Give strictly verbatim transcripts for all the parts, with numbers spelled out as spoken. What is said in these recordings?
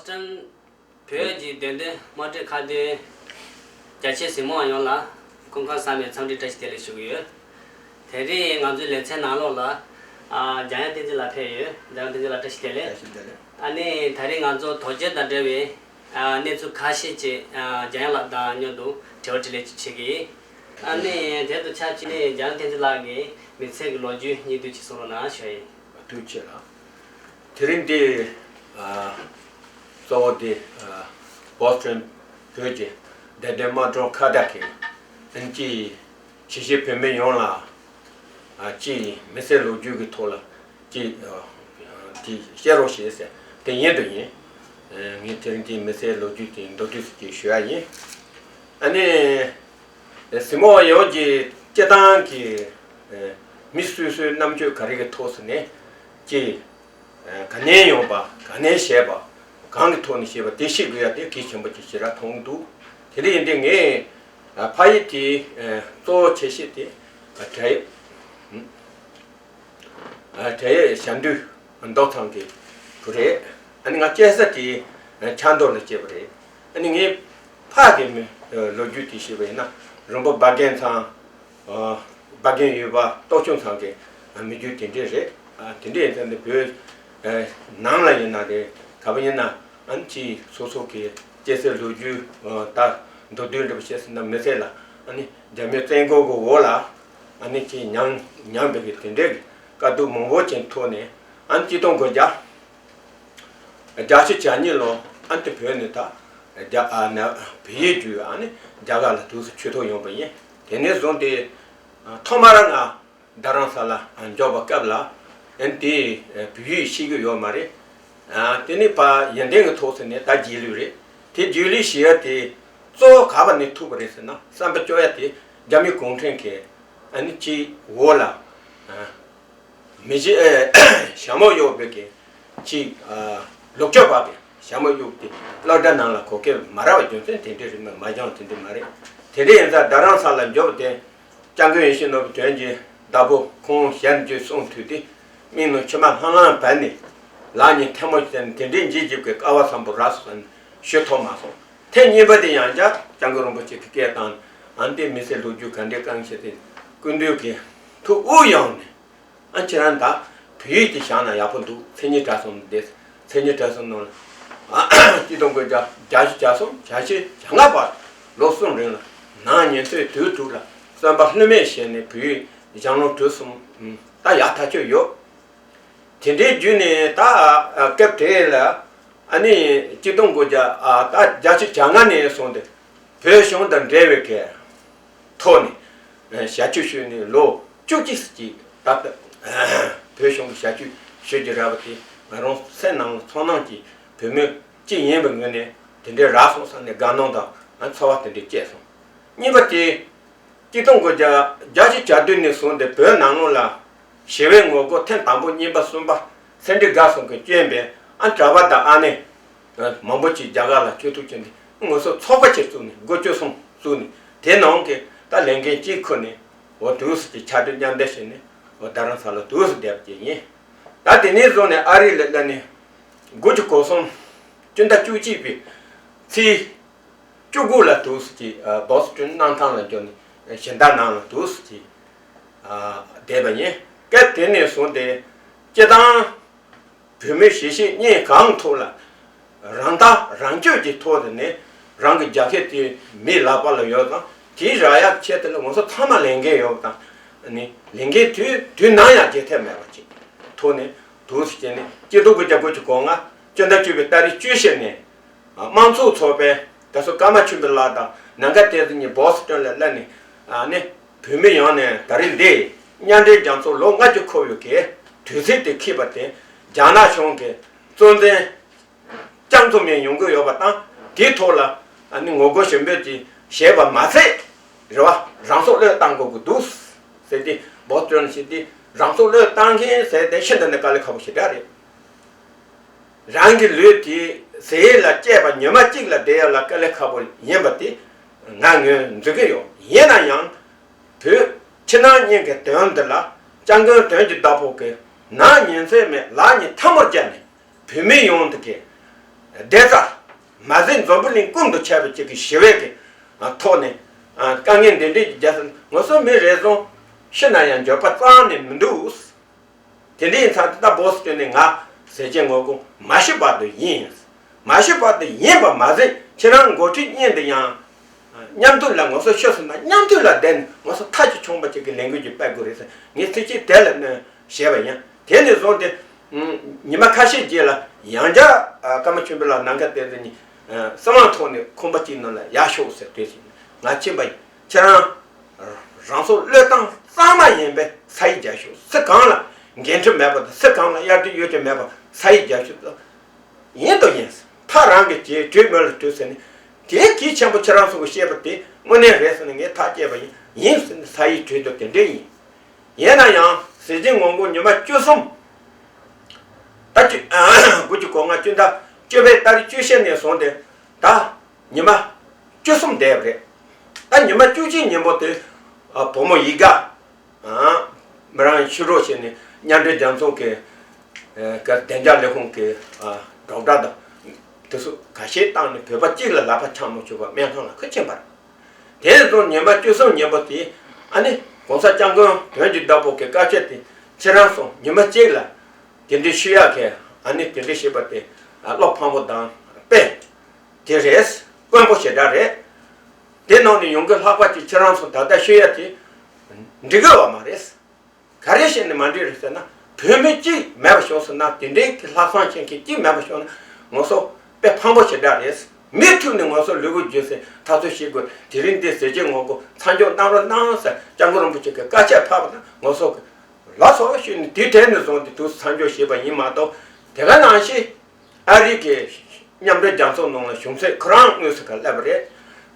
སི་ཊན་བོད་ཀྱི་བདེན་དོན་དམངས་ཁྲོད་ཁ་བརྡའི་རྒྱ་ཆེའི་གཟིགས་མོ་བ་ཡོངས་ལ་སྐུ་ཁམས་བཟང་བའི་འཚམས་འདྲི་བཀྲ་ཤིས་བདེ་ལེགས་ཞུ་གི་ཡོད། དེ་རིང་ང་ཚོའི་ལེ་ཚན་ནང་ལོགས་ལ་ཨ་འཇམ་དབྱངས་བསྟན་འཛིན་ལགས་ཕེབས་ཡོད། འཇམ་དབྱངས་བསྟན་འཛིན་ལགས་བཀྲ་ཤིས་བདེ་ལེགས། བཀྲ་ཤིས་བདེ་ལེགས། ཨ་ནི་ད་རིང་ང་ཚོ་དོལ་རྒྱལ་དང་འབྲེལ་བའི་ཨ་གནས་ཚུལ་ཁ་ཤས་ཅིག་ཨ་འཇམ་དབྱངས་ལགས་དང་མཉམ་དུ་དྲི་བ་དྲིས་ལན་ཅིག་བྱེད་ཀྱི་ཡིན། ཨ་ནི་དེ་དང་ཆབས་ཅིག་ནས་འཇམ་དབྱངས་བསྟན་འཛིན་ལགས་ཀྱི་མི་ཚེ་གི་ལོ་རྒྱུས་སྙིང་བསྡུས་ཅིག་གསུང་རོགས་གནང་ཞུ་ཡ་ཡིན། ཐུགས་རྗེ་ཆེ་ལགས། དེ་རིང་འདི་ཨ་གཙོ་བོ་འདི་ཨ་བོ་སི་ཊོན་བོད་ཀྱི་བདེན་དོན་དམངས་ཁྲོད་ཁ་བརྡ་གི་ཨ་ནི་ཅིག་གཞིས་བྱེས་བོད་མི་ཡོངས་ལ་ཨ་ཅིག་མི་ཚེ་ལོ་རྒྱུས་ཀྱི་ཐོག་ལ་ཅིག་ཨ་དེ་བཤད་རོགས་ཞེས་ཟེར་དེ་ཡིན་དུ་ཡིན། ཨ་ངས་དེ་རིང་འདི་མི་ཚེ་ལོ་རྒྱུས་དེ་མདོར་བསྡུས་སུ་ཅིག་ཞུ་ཡ་ཡིན། ཨ་ནི། གཟིགས་མོ་བ་ཡོངས་ཀྱི་སྤྱི་བཏང་གི་མི་སོ་སོའི་རྣམ་དཔྱོད་ག་རེ་གི་ཐོག་སུ་ནས་ཀྱི་ག་ནས་ཡོང་པ་ག་ནས་བཤད་པ་གང་གི་ཐོག་ནས་བཤད་པ་དེ་ཤེས་དགོས་ཡ་དེ་གལ་ཆེན་པོ་ཅིག་ཞེ་དྲག་མཐོང་གི་འདུག་དེ་འདྲ་ཡིན་དུས་ངས་ཕ་ཡུལ་དེ་གཙོ་བོ་ཆེ་ཤོས་དེ་བྲག་ཡིབ། བྲག་ཡིབ་ཞྭ་འདུས་མདོ་ཚང་གི་བུ་རེད། ཨ་ནི་ང་སྐྱེས་ས་དེ་ཆབ་མདོ་ལ་སྐྱེས་པ་རེད། ཨ་ནི་ངའི་ཕ་གི་མི་ལོ་རྒྱུས་དེ་ཞུས་པ་ཡིན་ན་རོང་པོ་སྦ་རྒན་ཚང་། སྦ་རྒན་ཡུལ་པ་སྟོབས་ཆུང་ཚང་གི་མི་རྒྱུད་དེ་འདྲས་རེད། དེ་འདྲས་ཡིན་ཙང་ནི་བོད་ནང་ལ་ཡིན་ན་རེད། ག་པར་ཡིན་ན་ཨ་ནི་ཅིག་སོ་སོ་གི་སྐྱེས་སའི་ལོ་རྒྱུས་ད་མདོར་བསྡུས་འདྲ་པོ་བཤད་ཟིན་ན་མི་ཚེ་ལ་ཨ་ནི་རྒྱ་མིའི་བཙན་རྒོལ་གི་འོག་ལ། ཨ་ནི་ཅིག་མྱངས་མྱངས་པའི་གི་དེ་འདྲའི་གི་དཀའ་སྡུག་མང་པོ་ཅིག་ཐོག་ནས་ཨ་ནི་གཅིག་སྟོང་དགུ་བརྒྱ་བརྒྱད་ཅུ་གྱ་གཉིས་ལོ་ཨ་ནི་དེ་བོད་ནས་ད་རྒྱ་ཨ་ནི་བལ་ཡུལ་བརྒྱུད་ཨ་ནི་རྒྱ་གར་ལ་དུས་སུ་ཆུ་ཐོག་ཡོང་པ་ཡིན། དེ་ནས་བཟུང་སྟེ་ཐོག་མར་ང་རྡ་རམ་ས་ལ་འབྱོར་བ་སྐབས་ལ་ཨ་ནི་དེ་བལ་ཡུལ་ཤེས་ཀྱི་ཡོད་མ་རེད། དེ་ནས་ཕར་ཡོན་ཏན་གྱི་ཐོག་སུ་ནས་ད་རྗེས་ལུས་རེད། དེ་རྗེས་ལུས་ཞེས་ཡ་དེ་གཙོ་བོ་ག་པ་ནས་ཐུག་པ་རེད་ཟེར་ན་བསམ་པ་བཅོ་ཡ་དེ་རྒྱ་མི་གུང་ཁྲན་གྱིས་ཨ་ནི་ཅིག་འོག་ལ་མི་གཞི་ཞྭ་མོ་གཡོག་པའི་གི་ཅིག་ལུག་ཁྱུ་བབས་པའི་ཞྭ་མོ་གཡོག་དེ་སློབ་གྲྭ་ནང་ལ་གོ་སྐབས་མ་རག་པ་རྒྱུ་མཚན་དེ་འདྲས་རེད། མ་མ་སྦྱངས་དེ་འདྲས་མ་རེད། དེ་འདྲས་ཡིན་ཙང་རྡ་རམ་ས་ལ་འབྱོར་བ་དེ། སྐྱབས་མགོན་ཡིད་བཞིན་ནོར་བུ་དོན་གྱི་བདག་པོ་ཁོང་ཞལ་མཇལ་གསུང་ཐོས་ཏེ་མིག་ནང་མཆི་མ་ལྷང་ལྷང་བབས་ནས་ལག་གཉིས་ཐལ་མོ་སྦྱར་ནས་དེ་འདྲའི་འཇིགས་འཇིགས་ཀྱི་སྐལ་བ་བཟང་པོ་རག་སོང་ཟེར་ནས་ཞུ་ཐུབ་མ་སོང་། ཐེངས་གཉིས་པ་དེ་ཡང་བསྐྱར་སྐྱབས་མགོན་རིན་པོ་ཆེ་གི་སྐད་བཏང་ནས་ཨ་ནི་དེ་མི་ཚེ་ལོ་རྒྱུས་ག་འདྲའི་རྐང་བྱས་ཏེ་སྐུ་མདུན་གྱི་ཐུགས་དབུགས་ཡངས་ནས་ཨ་ཁྱེད་རང་ད་བོད་ཡིག་དེ་བཞག་ན་ཡག་པོ་འདུག་མཚན་ཉིད་གྲྭ་ཚང་བསྡད། མཚན་ཉིད་གྲྭ་ཚང་ནང་ལ་ཨ་གཅིག་སྟོང་དགུ་བརྒྱ་བརྒྱད་ཅུ་གྱ་གསུམ་གྱ་བཞི་གྱ་ལྔ་བར་ལོ་གསུམ་རིང་ལ་ནང་ཉིན་མཚན་དུས་དྲུག་ལ་བརྩོན་པ་ལྷོད་མེད་བྱས་ནས་བོད་ཡིག་སྦྱང་ལུགས་གྲུབ་སོང་། ད་ཡག་ཐག་ཆོད་ཡོད། དེ་འདྲའི་བརྒྱུད་ནས་ད་སྐབས་དེ་ལ་ཨ་ནི་གཅིག་སྟོང་དགུ་བརྒྱ་ཨ་ད་བརྒྱད་ཅུ་གྱ་ལྔ་ནས་བཟུང་སྟེ་བོད་གཞུང་དང་འབྲེལ་བའི་གི་ཐོག་ནས་ཞབས་ཕྱི་ཞུས་ནས་ལོ་བཅུ་གཅིག་ཙམ་ཅིག་ད་ལྟ་བོད་གཞུང་གི་ཞབས་ཕྱི་ཞུ་རྒྱུ་རག་པ་དེ་ང་རང་སེམས་ནང་ཚོར་སྣང་གི་བོད་མི་གཅིག་ཡིན་པའི་ངོས་ནས་དེ་འདྲའི་རག་སོང་བསམ་ནས་དགའ་སྣང་དང་ཚོར་བ་དེ་འདྲ་སྐྱེས་སོང་། གཉིས་པ་དེ་གཅིག་སྟོང་དགུ་བརྒྱ་བརྒྱད་ཅུ་གྱ་བདུན་ནས་བཟུང་སྟེ་བོད་ནང་ལོགས་ལ་ཞི་བའི་ངོ་རྒོལ་ཐེངས་དང་པོ་གཉིས་པ་གསུམ་པ་སེ་འབྲས་དགའ་གསུམ་གྱིས་བསྐྱོན་པའི་ཨ་གྲྭ་པ་དང་ཨ་ནེ་མང་པོ་ཅིག་རྒྱ་གར་ལ་བསྐྱོད་ཐུབ་ཀྱི་འདུག་ངོ་སོ་ཚོགས་པ་ཅིག་བཙུགས་ནས་སྒོ་བཅུ་གསུམ་བཙུགས་ནས་དེ་ནང་གི་ད་ལས་འགན་གཅིག་ཁུར་ནས་འོ་དུས་སུ་ཅིག་ཕྱག་སྦྲེལ་མཉམ་འདེགས་བྱས་ནས་འོ་རྡ་རམ་ས་ལ་དུས་སུ་བསྡད་པ་ཅིག་ཡིན། ད་དེ་ནས་བཟུང་ནས་ཨ་རི་ལ་སླེབས་ནས་དགུ་བཅུ་གོ་གསུམ་སྤྱི་ཟླ་བཅུ་གཅིག་པའི་ཚེས་བཅུ་དགུ་ལ་དུས་སུ་ཅིག་བོ་སི་ཊོན་གནམ་ཐང་ལ་འབྱོར་ནས་གཞན་དག་ནང་ལ་དུས་སུ་ཅིག་བསྡད་པ་ཡིན། སྐབས་དེ་ནས་བཟུང་སྟེ་སྤྱི་བཏང་བོད་མི་གཞིས་བྱེས་གཉིས་གང་ཐོག་ལ་རང་ཐག་རང་གཅོད་ཀྱི་ཐོག་ཏུ་ནས་རང་གི་རྒྱལ་ཁབ་དེ་མིའི་ལག་པ་ལ་ཡོད་ཙང་དེའི་རག་ཡག་ཆེད་དུ་ལ་ང་ཚོ་ཚང་མ་ལས་འགན་ཡོད་པ་དང་ནི་ལས་འགན་དུས་དུས་ནམ་ཡང་བརྗེད་ཐབས་མེད་པ་ཅིག་ཐོག་ནས་དུས་སུ་བྱས་ནས་སྤྱི་ཟླ་དགུ་བརྒྱ་དགུ་བཅུ་གོ་ལྔ་སྤྱི་ཟླ་བཅུ་པའི་ཏ་རིག་བཅུ་བཞི་ནས་དམངས་གཙོ་ཚོགས་པའི་དེ་ཚོ་ཀརྨ་ཆོས་འཕེལ་ལགས་དང་ནམ་མཁའ་བསྟན་འཛིན་གཉིས་བོ་སི་ཊོན་ལ་སླེབས་ནས་ཨ་ནི། བོད་མི་ཡོངས་ནས་ད་རེས་འདི་མཉམ་འབྲེལ་རྒྱལ་ཚོགས་ལོ་ལྔ་བཅུ་འཁོར་ཡོད་ཀྱི་དུས་ཚིགས་དེ་འཁེལ་བ་དེ་རྒྱ་ནག་གཞུང་གི་གཙོ་འཛིན་ལྕམ་ཚོགས་མི་ཡོང་གི་ཡོད་པ་དང་དེའི་ཐོག་ལ་ཨ་ནི་ངོ་རྒོལ་ཞུ་འབོད་ཅིག་བྱས་པ་མ་ཟད་རེད་བ། རང་སྲོག་བློས་བཏང་དགོས་ཀྱི་འདུག་ཟེར་ཏེ་བོ་སི་ཊོན་ཞིག་དེ་རང་སྲོག་བློས་བཏང་མཁན་ཟེར་དེ་ཤིན་ཏུ་ནས་དཀའ་ལས་ཁག་པོ་ཞེ་དྲག་རེད། རང་གི་ལུས་དེ་ཟས་ལ་སྤྱད་པ་ཉི་མ་གཅིག་ལ་བསྡད་ཡ་ལ་དཀའ་ལས་ཁག་པོ་ཡིན་པ་དེ་ང་ངོས་འཛིན་གྱི་ཡོད། ཡིན་ན་ཡང་བོད་ཕྱི་ནང་གཉིས་ཀྱི་དོན་འདི་ལ་སྐྱབས་མགོན་དོན་གྱི་བདག་པོ་གིས་ནང་ཉིན་མཚན་མེད་ལག་གཉིས་ཐལ་མོ་སྦྱར་ནས་བོད་མི་ཡོངས་འདི་གི་ བསྡད་ས་མ་ཟད་འཛམ་བུ་གླིང་ཀུན་ཏུ་ཁྱབ་པའི་གཅིག་གི་ཞི་བའི་གི་ཐོག་ནས་དཀའ་ངལ་འདི་འདྲའི་རྒྱལ་ས་ང་ཚོ་མི་རེ་ཟུང་ཤི་ན་ཡང་འགྱོད་པ་རྩ་ནས་མི་འདུག་དེ་འདྲའི་ཡིན་ཙང་ད་བོ་སི་ཊོན་ནས་ང་ཟས་བཅད་ངོ་རྒོལ་མ་ཤི་བར་དུ་ཡིན། མ་ཤི་བར་དུ་ཡིན་པ་མ་ཟད་ཁྱེད་རང་འགོ་ཁྲིད་གཉིས་འདི་ཡང་མཉམ་དུ་ལ་ང་ཚོ་ཤི་སོང་ན་མཉམ་དུ་ལ་བསྡད་ནས་ང་ཚོ་མཐའ་གཅིག་མཚུངས་པ་ཅིག་གི་ལས་འགུལ་ཅིག་སྤེལ་དགོས་རེད་ཟེར་ངས་ཚིག་གཅིག་དེ་ལ་གནོན་བྱས་པ་ཡིན། དེ་ནས་བཟུང་སྟེ་ཉི་མ་ཁ་ཤས་རྗེས་ལ་ཡང་བསྐྱར་ཀརྨ་ཆོས་འཕེལ་ལགས་ནམ་མཁའ་བསྟན་འཛིན་གཉིས་གསང་བའི་ཐོག་ནས་ཁང་པ་གཅིག་ནང་ལ་ཡར་ཤོག་ཟེར་དུས་ང་ཕྱིན་པ་ཡིན། ཁྱེད་རང་རང་སྲོག་བློས་བཏང་གཙང་མ་ཡིན་པས་ས་ཡིག་རྒྱག་ཤོག་སུ་གང་ལ་འགན་འཁྲི་མེད་པ་དང་སུ་གང་ལ་གཡར་དུས་གཡོ་ཅན་མེད་པ་ས་ཡིག་རྒྱག་ཤོག་ཡིན་དང་ཡིན། ཕ་རང་གི་རྗེས་གྲོས་མོལ་ལ་གྲོས་ཟེར་ནས་དེའི་གལ་ཆེན་པོ་ཁྱེད་རང་ཚོ་གི་བཤད་པ་དེ་དངོས་གནས་རེད་ཟེར་ནས་ངས་ཐག་བཅད་པ་ཡིན། ཡིན་ཟེར་ནས་ས་ཡིག་གྲོས་དོན་དེ་འདྲས་ཡིན། ཡིན་ན་ཡང་ཟས་བཅད་ངོ་རྒོལ་ཉི་མ་བཅུ་གསུམ། ད་བཅུ་དགུ་བཅུ་གོ་ལྔ་བཅུ་ཟླ་བཅུ་པའི་ཏ་རིག་བཅུ་བཞི་ནས་བཟུང་སྟེ་ད་ཉི་མ་བཅུ་གསུམ་བསྡད་པ་རེད། ད་ཉི་མ་བཅུ་གཅིག་ཉིན་མོ་དེ་བུ་མོ་ཡིད་དགའ་མི་རང་ཕྱི་རོགས་བྱས་ནས་མཉམ་འབྲེལ་རྒྱལ་ཚོགས་ཀྱི་བདེ་འཇགས་ལས་ཁུངས་ཀྱི་སྒྲོག་སྒྲ་དང་དེ་ཚོ་ཁ་ཤས་བཏང་ནས་བོད་པ་གཅིག་ལ་ལག་པ་འཆང་མ་བཅུག་པར་སྨན་ཁང་ལ་ཁུར་ཕྱིན་པ་རེད། དེ་ནས་བཟུང་ཉིན་པ་བཅུ་གསུམ་ཉིན་པ་དེ་ཨ་ནི་༸གོང་ས་༸སྐྱབས་མགོན་དོན་གྱི་བདག་པོ་གི་བཀའ་ཆད་དེ་ཁྱེད་རང་ཚོ་ཉི་མ་གཅིག་ལ་དེ་འདྲའི་ཤི་ཡག་གི་ཨ་ནི་དེ་འདྲའི་ཤི་བ་དེ་བློ་ཕངས་པོ་དང་དཔེ་དེ་རེད། དཀོན་པོ་ཞེ་དྲག་རེད། དེ་ནང་ནས་ཡོང་གི་ལྷག་པ་ཅིག་ཁྱེད་རང་ཚོ་ད་ལྟ་ཤི་ཡག་དེ་འགྲིག་གི་ཡོད་མ་རེད། ག་རེ་བྱས་ནས་མ་འགྲིག་རེད་ཟེར་ན། བོད་མི་གཅིག་མེད་པ་བྱུང་ཟེར་ན། དེ་འདྲའི་གི་ལྷག་བསམ་ཅན་གྱི་གཅིག་མེད་པ་བྱུང་ན་ང་ཚོ་དཔེ་ཕངས་པོ་ཞེ་དྲག་རེད། མུ་མཐུད་ནས་ང་ཚོ་ལུས་པོ་རྒྱུ་ཟེར་འཐབ་རྩོད་བྱེད་དགོས། དེ་རིང་འདི་ཟས་བཅད་ངོ་རྒོལ་མཚམས་འཇོག་གནང་རོགས་གནང་ཟེར་སྐྱབས་མགོན་རིན་པོ་ཆེ་གི་བཀའ་ཆད་ཕབ་ན་ང་ཚོ་གི་ལགས་སོ་ཞུས་ནས་དུས་དེ་ནས་བཟུང་སྟེ་དུས་མཚམས་འཇོག་བྱས་པ་ཡིན་མ་གཏོགས། དེ་ག་ནང་བཞིན་ཨ་རི་གི་མཉམ་འབྲེལ་རྒྱལ་ཚོགས་ནང་ལ་གཞུང་ཚབ་ཁོ་རང་དངོས་སུ་ག་སླེབས་པ་རེད།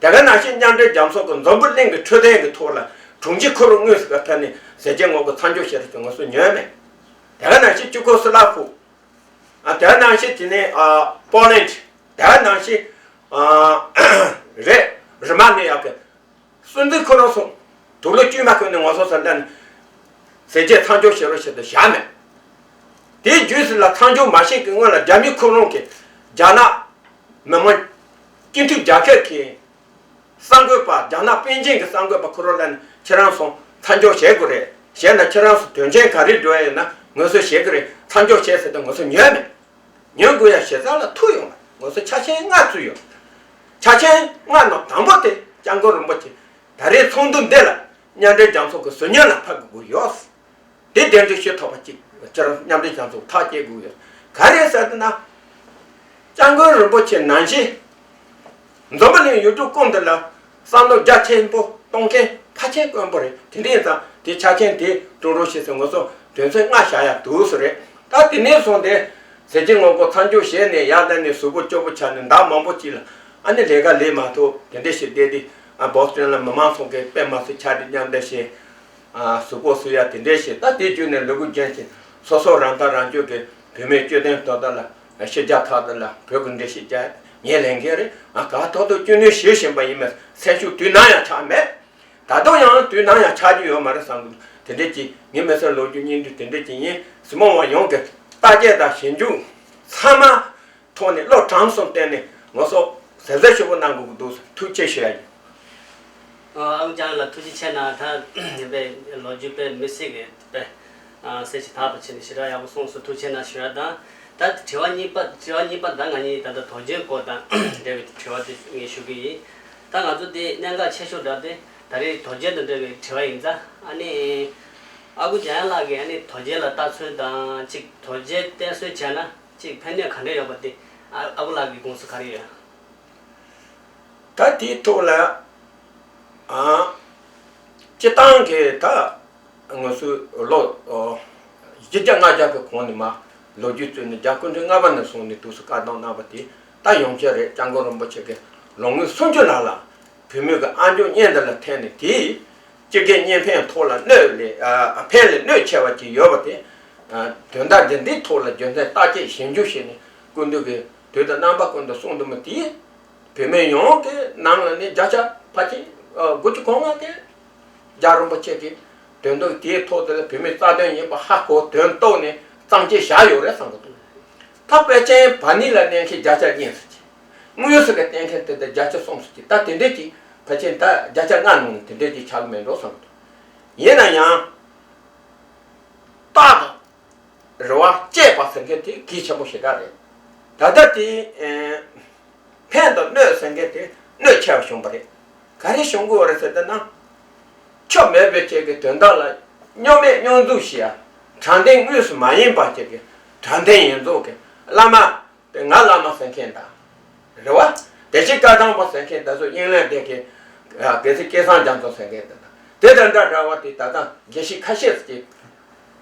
དེ་ག་ནང་བཞིན་མཉམ་འབྲེལ་རྒྱལ་ཚོགས་ཀྱི་འཛམ་བུ་གླིང་གི་འཕྲོད་བསྟེན་གྱི་ཐོག་ལ་དྲུང་ཆེ་ཁོ་རང་དངོས་སུ་ག་ཕེབས་ནས་ཟས་བཅད་ངོ་རྒོལ་མཚམས་འཇོག་བྱས་རེད་ཟེར་ང་ཚོ་ཉོས་མེད། དེ་ག་ནང་བཞིན་ཅི་ཀོ་སི་ལ་ཕུ། ཨ་དེ་ག་ནང་བཞིན་དེ་ནས་ཨ་པོ་ལན། དེ་ག་ནང་བཞིན་ཨ་རེད། རི་མ་ནི་ཡ་གི་སྲིད་འཛིན་ཁོ་རང་སོང་། དུག་ལོག་བཅོས་མ་ཁོ་ནས་ང་ཚོ་ས་འདྲ་ནས་ཟས་བཅད་མཚམས་འཇོག་བྱེད་རོགས་བྱེད་དུ་བཞག་མེད། དེའི་རྗེས་སུ་ལ་མཚམས་འཇོག་མ་བྱེད་ཀྱི་སྔོན་ལ་རྒྱ་མི་ཁོ་རང་གིས་རྒྱ་ནག་མི་དམངས་སྤྱི་མཐུན་རྒྱལ་ཁབ་ཀྱི་གསར་འགོད་པ། རྒྱ་ནག་པེ་ཅིང་གི་གསར་འགོད་པ་ཁོ་རང་ལ་ནི་ཁྱེད་རང་ཚོ་མཚམས་འཇོག་བྱེད་དགོས་རེད། བྱས་ན་ཁྱེད་རང་ཚོ་དོན་ཆེན་ག་རེ་འགྲོ་ཡ་ཡོད་ན་ངོ་སོ་བྱེད་དགོས་རེད། མཚམས་འཇོག་བྱེད་ཟེར་ཏེ་ང་ཚོ་ཉོས་མེད། ཉོ་དགོས་ཡ་ཞེ་ས་ལ་ཐུག་ཡོང་བ། ང་ཚོ་ཆ་རྐྱེན་ལྔ་བཙུགས་ཡོད། ཆ་རྐྱེན་ལྔ་ནང་དང་པོ་དེ་སྐྱབས་མགོན་རིན་པོ་ཆེ་ད་རེས་ཚོགས་འདུ་འདི་ལ་མཉམ་འབྲེལ་རྒྱལ་ཚོགས་ཀྱི་ཟུར་ཉན་ལ་ཕེབས་དགོས་ཡོད། དེ་གདན་འདྲེན་ཞུ་ཐུབ་པ་ཅིག་ཁྱེད་རང་མཉམ་འབྲེལ་རྒྱལ་ཚོགས་ཐག་བཅད་དགོས་ཡོད། ག་རེ་ཟེར་ན། སྐྱབས་མགོན་རིན་པོ་ཆེ་ནང་བཞིན། འཛམ་བུ་གླིང་ཡུལ་གྲུ་ཀུན་ཏུ་ལ་བསམ་བློ་རྒྱ་ཆེན་པོ་གཏོང་མཁན་ཕལ་ཆེར་དཀོན་པོ་རེད། དེ་འདྲ་ཡིན་ཙང་དེ་ཆ་རྐྱེན་དེ་བསྐྲུན་རོགས་བྱེད་ཟེར་ང་ཚོ་དོན་ཚན་ལྔ་བཞག་ཡ་འདུག་སེ་རེད། ད་དེ་ནས་བཟུང་སྟེ་ཟས་བཅད་ངོ་རྒོལ་མཚམས་འཇོག་བྱས་ནས་ཡར་ལངས་ནས་གཟུགས་པོ་སྐྱོ་པོ་ཆགས་ནས་ཟླ་མང་པོ་ཅིག་ལ་ཨ་ནི་ལས་ཀ་ལས་མ་ཐུབ་དེ་འདྲ་ཞིག་བསྡད་དེ། ཨ་བོ་སི་ཊོན་ལ་མི་མང་ཚོ་གིས་དཔེ་མ་སྲིད་ཕྱག་བྲིས་མཉམ་འདེགས་བྱས། ཨ་གཟུགས་པོ་གསོ་ཡ་དེ་འདྲས་བྱས། ད་དེ་བརྒྱུད་ནས་ལུ་གུ་རྒྱུན་བཞིན་སོ་སོ་རང་ཐག་རང་གཅོད་ཀྱི་བོད་མིའི་སྤྱི་དོན་དོན་དག་ལ་ཕྱི་རྒྱལ་ཁག་དེ་ལ་བོད་ཀྱི་འགྲེལ་བཤད་རྒྱག་ངས་ལས་འགན་རེད། ང་ག་ཐོག་ཏུ་སྐྱོན་ནུས་བྱེད་བཞིན་པ་ཡིན་མོད། སེམས་ཤུགས་དུས་ནམ་ཡང་ཆག་མེད། ད་དུང་ཡང་དུས་ནམ་ཡང་ཆག་རྒྱུ་ཡོད་མ་རེད་བསམ་གི་འདུག་དེ་འདྲས་ཀྱི་ངའི་མི་ཚེ་ལོ་རྒྱུས་སྙིང་བསྡུས་དེ་འདྲས་ཀྱི་ཡིན། གཟིགས་མོ་བ་ཡོངས་ཀྱི་བརྟག་དཔྱད་དང་ཞིབ་འཇུག་ཚང་མ། ཐོག་ནས་བློ་དྲང་སོང་བསྟན་ནས་ང་ཚོ་གཟབ་གཟབ་ཞུ་བ་གནང་དགོས་ཀྱི་འདུག་ཐུགས་རྗེ་ཆེ་ཞུ་ཡ་ཡིན། ཨ་ཨ་ཁུ་ལྕམ་ལགས་ཐུགས་རྗེ་ཆེ་གནང་། ད་དཔེ་ལོ་རྒྱུས་དཔེ་མི་སྲིད་ཀྱི་དཔེ་ཨ་གསལ་ཞིང་དག་པ་བྱས་ནས་ཞེ་དྲག་ཡག་པོ་གསུངས་སོང་། ཐུགས་རྗེ་གནང་ཞུ་ཡ་དང་། ད་དྲི་བ་གཉིས་པ་དྲི་བ་གཉིས་པ་ད་ང་གཉིས་ད་ལྟ་དོལ་རྒྱལ་སྐོར་དང་འབྲེལ་བའི་དྲི་བ་དེ་ངས་ཞུ་གི་ཡིན། ད་ང་ཚོ་དེ་གནད་འགག་ཆེ་ཤོས་འདྲ་དེ་ད་རེས་དོལ་རྒྱལ་དང་འབྲེལ་བའི་དྲི་བ་ཡིན་ཙང་། ཨ་ནི་ཨ་ཁུ་ལྕམ་ལགས་ཀྱིས་ཨ་ནི་དོལ་རྒྱལ་ལ་ལྟ་ཚུལ་དང་གཅིག་དོལ་རྒྱལ་བསྟེན་གསོལ་བྱས་ན། གཅིག་ཕན་གནོད་ག་འདྲ་ཡོད་པ་དེ་ཨ་ཨ་ཁུ་ལགས་ཀྱི་དགོངས་ཚུལ་ག་རེ་ཡོད། ད་དེའི་ཐོག་ལ་ཨ་སྤྱི་བཏང་གི་ད་ང་ཚོའི་ལོ་ཨོ་བཞི་བརྒྱ་ལྔ་བརྒྱ་གི་གོང་ནས་མར་ལོ་རྒྱུས་བཙུགས་ནས་རྒྱལ་སྐུ་ཕྲེང་ལྔ་པ་ནས་བཟུང་ནས་དུས་སུ་བཀའ་གདམས་གནང་བ་དེ་ད་ཡོངས་ཁྱབ་རེད། སྐྱབས་མགོན་རིན་པོ་ཆེ་གི་ལོ་ངོ་སུམ་ཅུ་ནང་ལ། བོད་མི་གི་ཨ་མཆོག་གཉེན་འདི་ལ་ཐད་ནས་དེའི་སྤྱི་སྒེར་གཉེན་ཕན་ཐོག་ལ་གནོད་ལས་ཨ་ཕན་ལས་གནོད་ཆེ་བ་ཅིག་ཡོད་པ་དེ། ཨ་དོན་དག་འདི་འདིའི་ཐོག་ལ་རྒྱུ་མཚན་བརྟག་དཔྱད་ཞིབ་འཇུག་བྱས་ནས་སྐུ་མདུན་གྱིས་དུས་དང་རྣམ་པ་ཀུན་ཏུ་གསུངས་འདུག་མོད། དེ་བོད་མི་ཡོངས་ཀྱི་ནང་ལ་ནི་བརྒྱ་ཆ་ཕལ་ཆེར་ཨ་དགུ་བཅུ་གོ་ལྔ་དེ་རྒྱལ་བ་རིན་པོ་ཆེ་གི་དོན་དག་དེའི་ཐོག་དེ་ལ་བོད་མིའི་རྩ་དོན་ཡིན་པ་ཧ་གོ་དོན་རྟོགས་ནས་གཙང་བཅད་བཞག་ཡོད་རེད་བསམ་གྱི་འདུག་ད་དཔེ་ཆའི་བ་ནི་ལ་གནས་མཁན་བརྒྱ་ཆ་གཉིས་ཟེར་གྱི། དངོས་སུ་གི་གཏན་འཁེལ་དེ་དང་བརྒྱ་ཆ་གསུམ་ཟེར་གྱི། ད་དེ་འདྲས་ཀྱི་ཕལ་ཆེར་ད་བརྒྱ་ཆ་ལྔ་ནང་ནས་དེ་འདྲས་ཀྱི་ཆགས་མེད་འགྲོ་བསམ་འདུག་ཡིན་ན་ཡང་། རྟགས་དང་། རེད་བ། དཔྱད་པ་ཟེར་མཁན་དེ་གལ་ཆེན་པོ་ཞེ་དྲག་རེད། ད་ལྟ་དེ། ཨེ། ཕན་དང་གནོད་ཟེར་མཁན་དེ་གནོད་ཆེ་བ་བྱུང་བ་རེད། ག་རེ་བྱུང་དགོས་རེད་ཟེར་ཏེ་ན། ཆོ་མེད་པའི་ཆེད་ཀྱི་དོན་དག་ལ་སྨྱོ་མེད་སྨྱོ་འཛུགས་བྱེད་ཡ། དྲང་བདེན་དངོས་སུ་མ་ཡིན་པ་ཅིག་གི་དྲང་བདེན་ཡིན་མཚུངས་ཀྱི་བླ་མ། དེ་ང་བླ་མ་ཟེར་མཁན་དང་། རེད་བ། བདེ་གཤེགས་བཀའ་ཐང་པ་ཟེར་མཁན་དེ་ཚོ་དབྱིངས་ལས་འདས་མཁན། དགེ་ཚུལ་སྐལ་བཟང་རྒྱ་མཚོ་ཟེར་མཁན་དེ་དང་། དེ་དང་འདྲ་འདྲ་བ་དེ་ད་ལྟ་དགེ་བཤེས་ཁ་ཤས་ཀྱིས་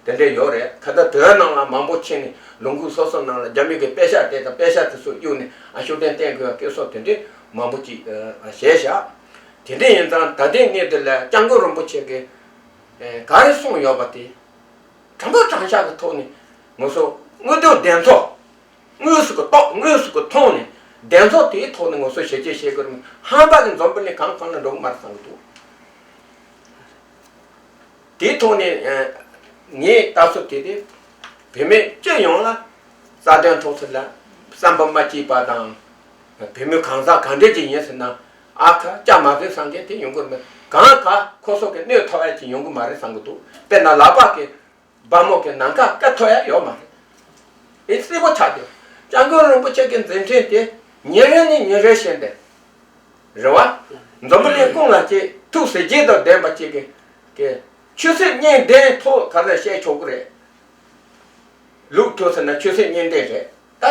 དེ་འདྲས་ཡོད་རེད། ཁ་ད་དོན་ནང་ལ་མང་པོ་ཕྱིན་ནས་ལུང་ཁུག་སོ་སོ་ནང་ལ་རྒྱ་མི་གི་དཔེ་ཤག་དེ་དང་དཔེ་ཤག་དེ་ཚོ་གཡུགས་ནས་ཨ་ཤུགས་ལྡན་བསྟན་དགོས་པ་སྐད་སོགས་དེ་འདྲས་མང་པོ་ཅིག་བྱས་བཞག་དེ་འདྲས་ཡིན་ཙང་ད་ལྟའི་གནས་དེ་ལ་སྐྱབས་མགོན་རིན་པོ་ཆེ་གིས་ག་རེ་གསུངས་ཡོད་པ་དེ། དྲང་པོ་དྲང་བཞག་གི་ཐོག་ནས་ང་ཚོ་དངོས་དོན་བདེན་འཚོལ། དངོས་སུ་གི་རྟོགས། དངོས་སུ་གི་མཐོང་ནས་བདེན་འཚོལ་དེའི་ཐོག་ནས་ང་ཚོ་ཞལ་ཆད་བཤད་དགོས་རེད། ཧམ་པ་གི་འཛོམས་པ་ལས་གང་གང་ལ་འགྲོ་གི་མ་རེད་བསམ་གི་འདུག་དེའི་ཐོག་ནས་ངས་ལྟ་ཚུལ་དེ་དེ་བུད་མེད་སྤྱི་ཡོངས་ལ་རྩ་དོན་ཐོག་ཚུར་ལ་བསམ་པ་མ་སྐྱིད་པ་དང་། བུད་མེད་གང་ཟག་གང་འདྲས་ཅིག་ཡིན་ཟེར་ན། ཨ་ཁ་སྐྱ་མ་བཟོས་སང་གེ་དེ་ཡོང་གི་མེད། གང་ག་ཁོ་ཚོ་གི་གནོད་ཐོག་ཡ་ཅིག་ཡོང་གི་མ་རེད་བསམ་གི་འདུག་དཔེར་ན་ལག་པ་གི་སྦར་མོ་གི་ནམ་མཁའ་བཀལ་ཐུབ་ཡ་ཡོད་མ་རེད། ཨེ་གསལ་པོ་ཆགས་འདུག་སྐྱབས་མགོན་རིན་པོ་ཆེ་གི་མཛད་འཕྲིན་དེ་ཉིན་རེ་ནས་ཉིན་རེ་བཞིན་དེ། རེད་བ། འཛམ་བུ་གླིང་ཀུན་ལ་ཅིག་ཐུགས་གཟི་བརྗིད་དང་ལྡན་པ་ཅིག་གི་གི་ཆོས་སྲིད་གཉིས་ལྡན་ཐོག་ག་རེ་བཤད་ཆོག་གི་རེད། ལུགས་མཐུན་ཟེར་ན་ཆོས་སྲིད་གཉིས་ལྡན་རེད། ད་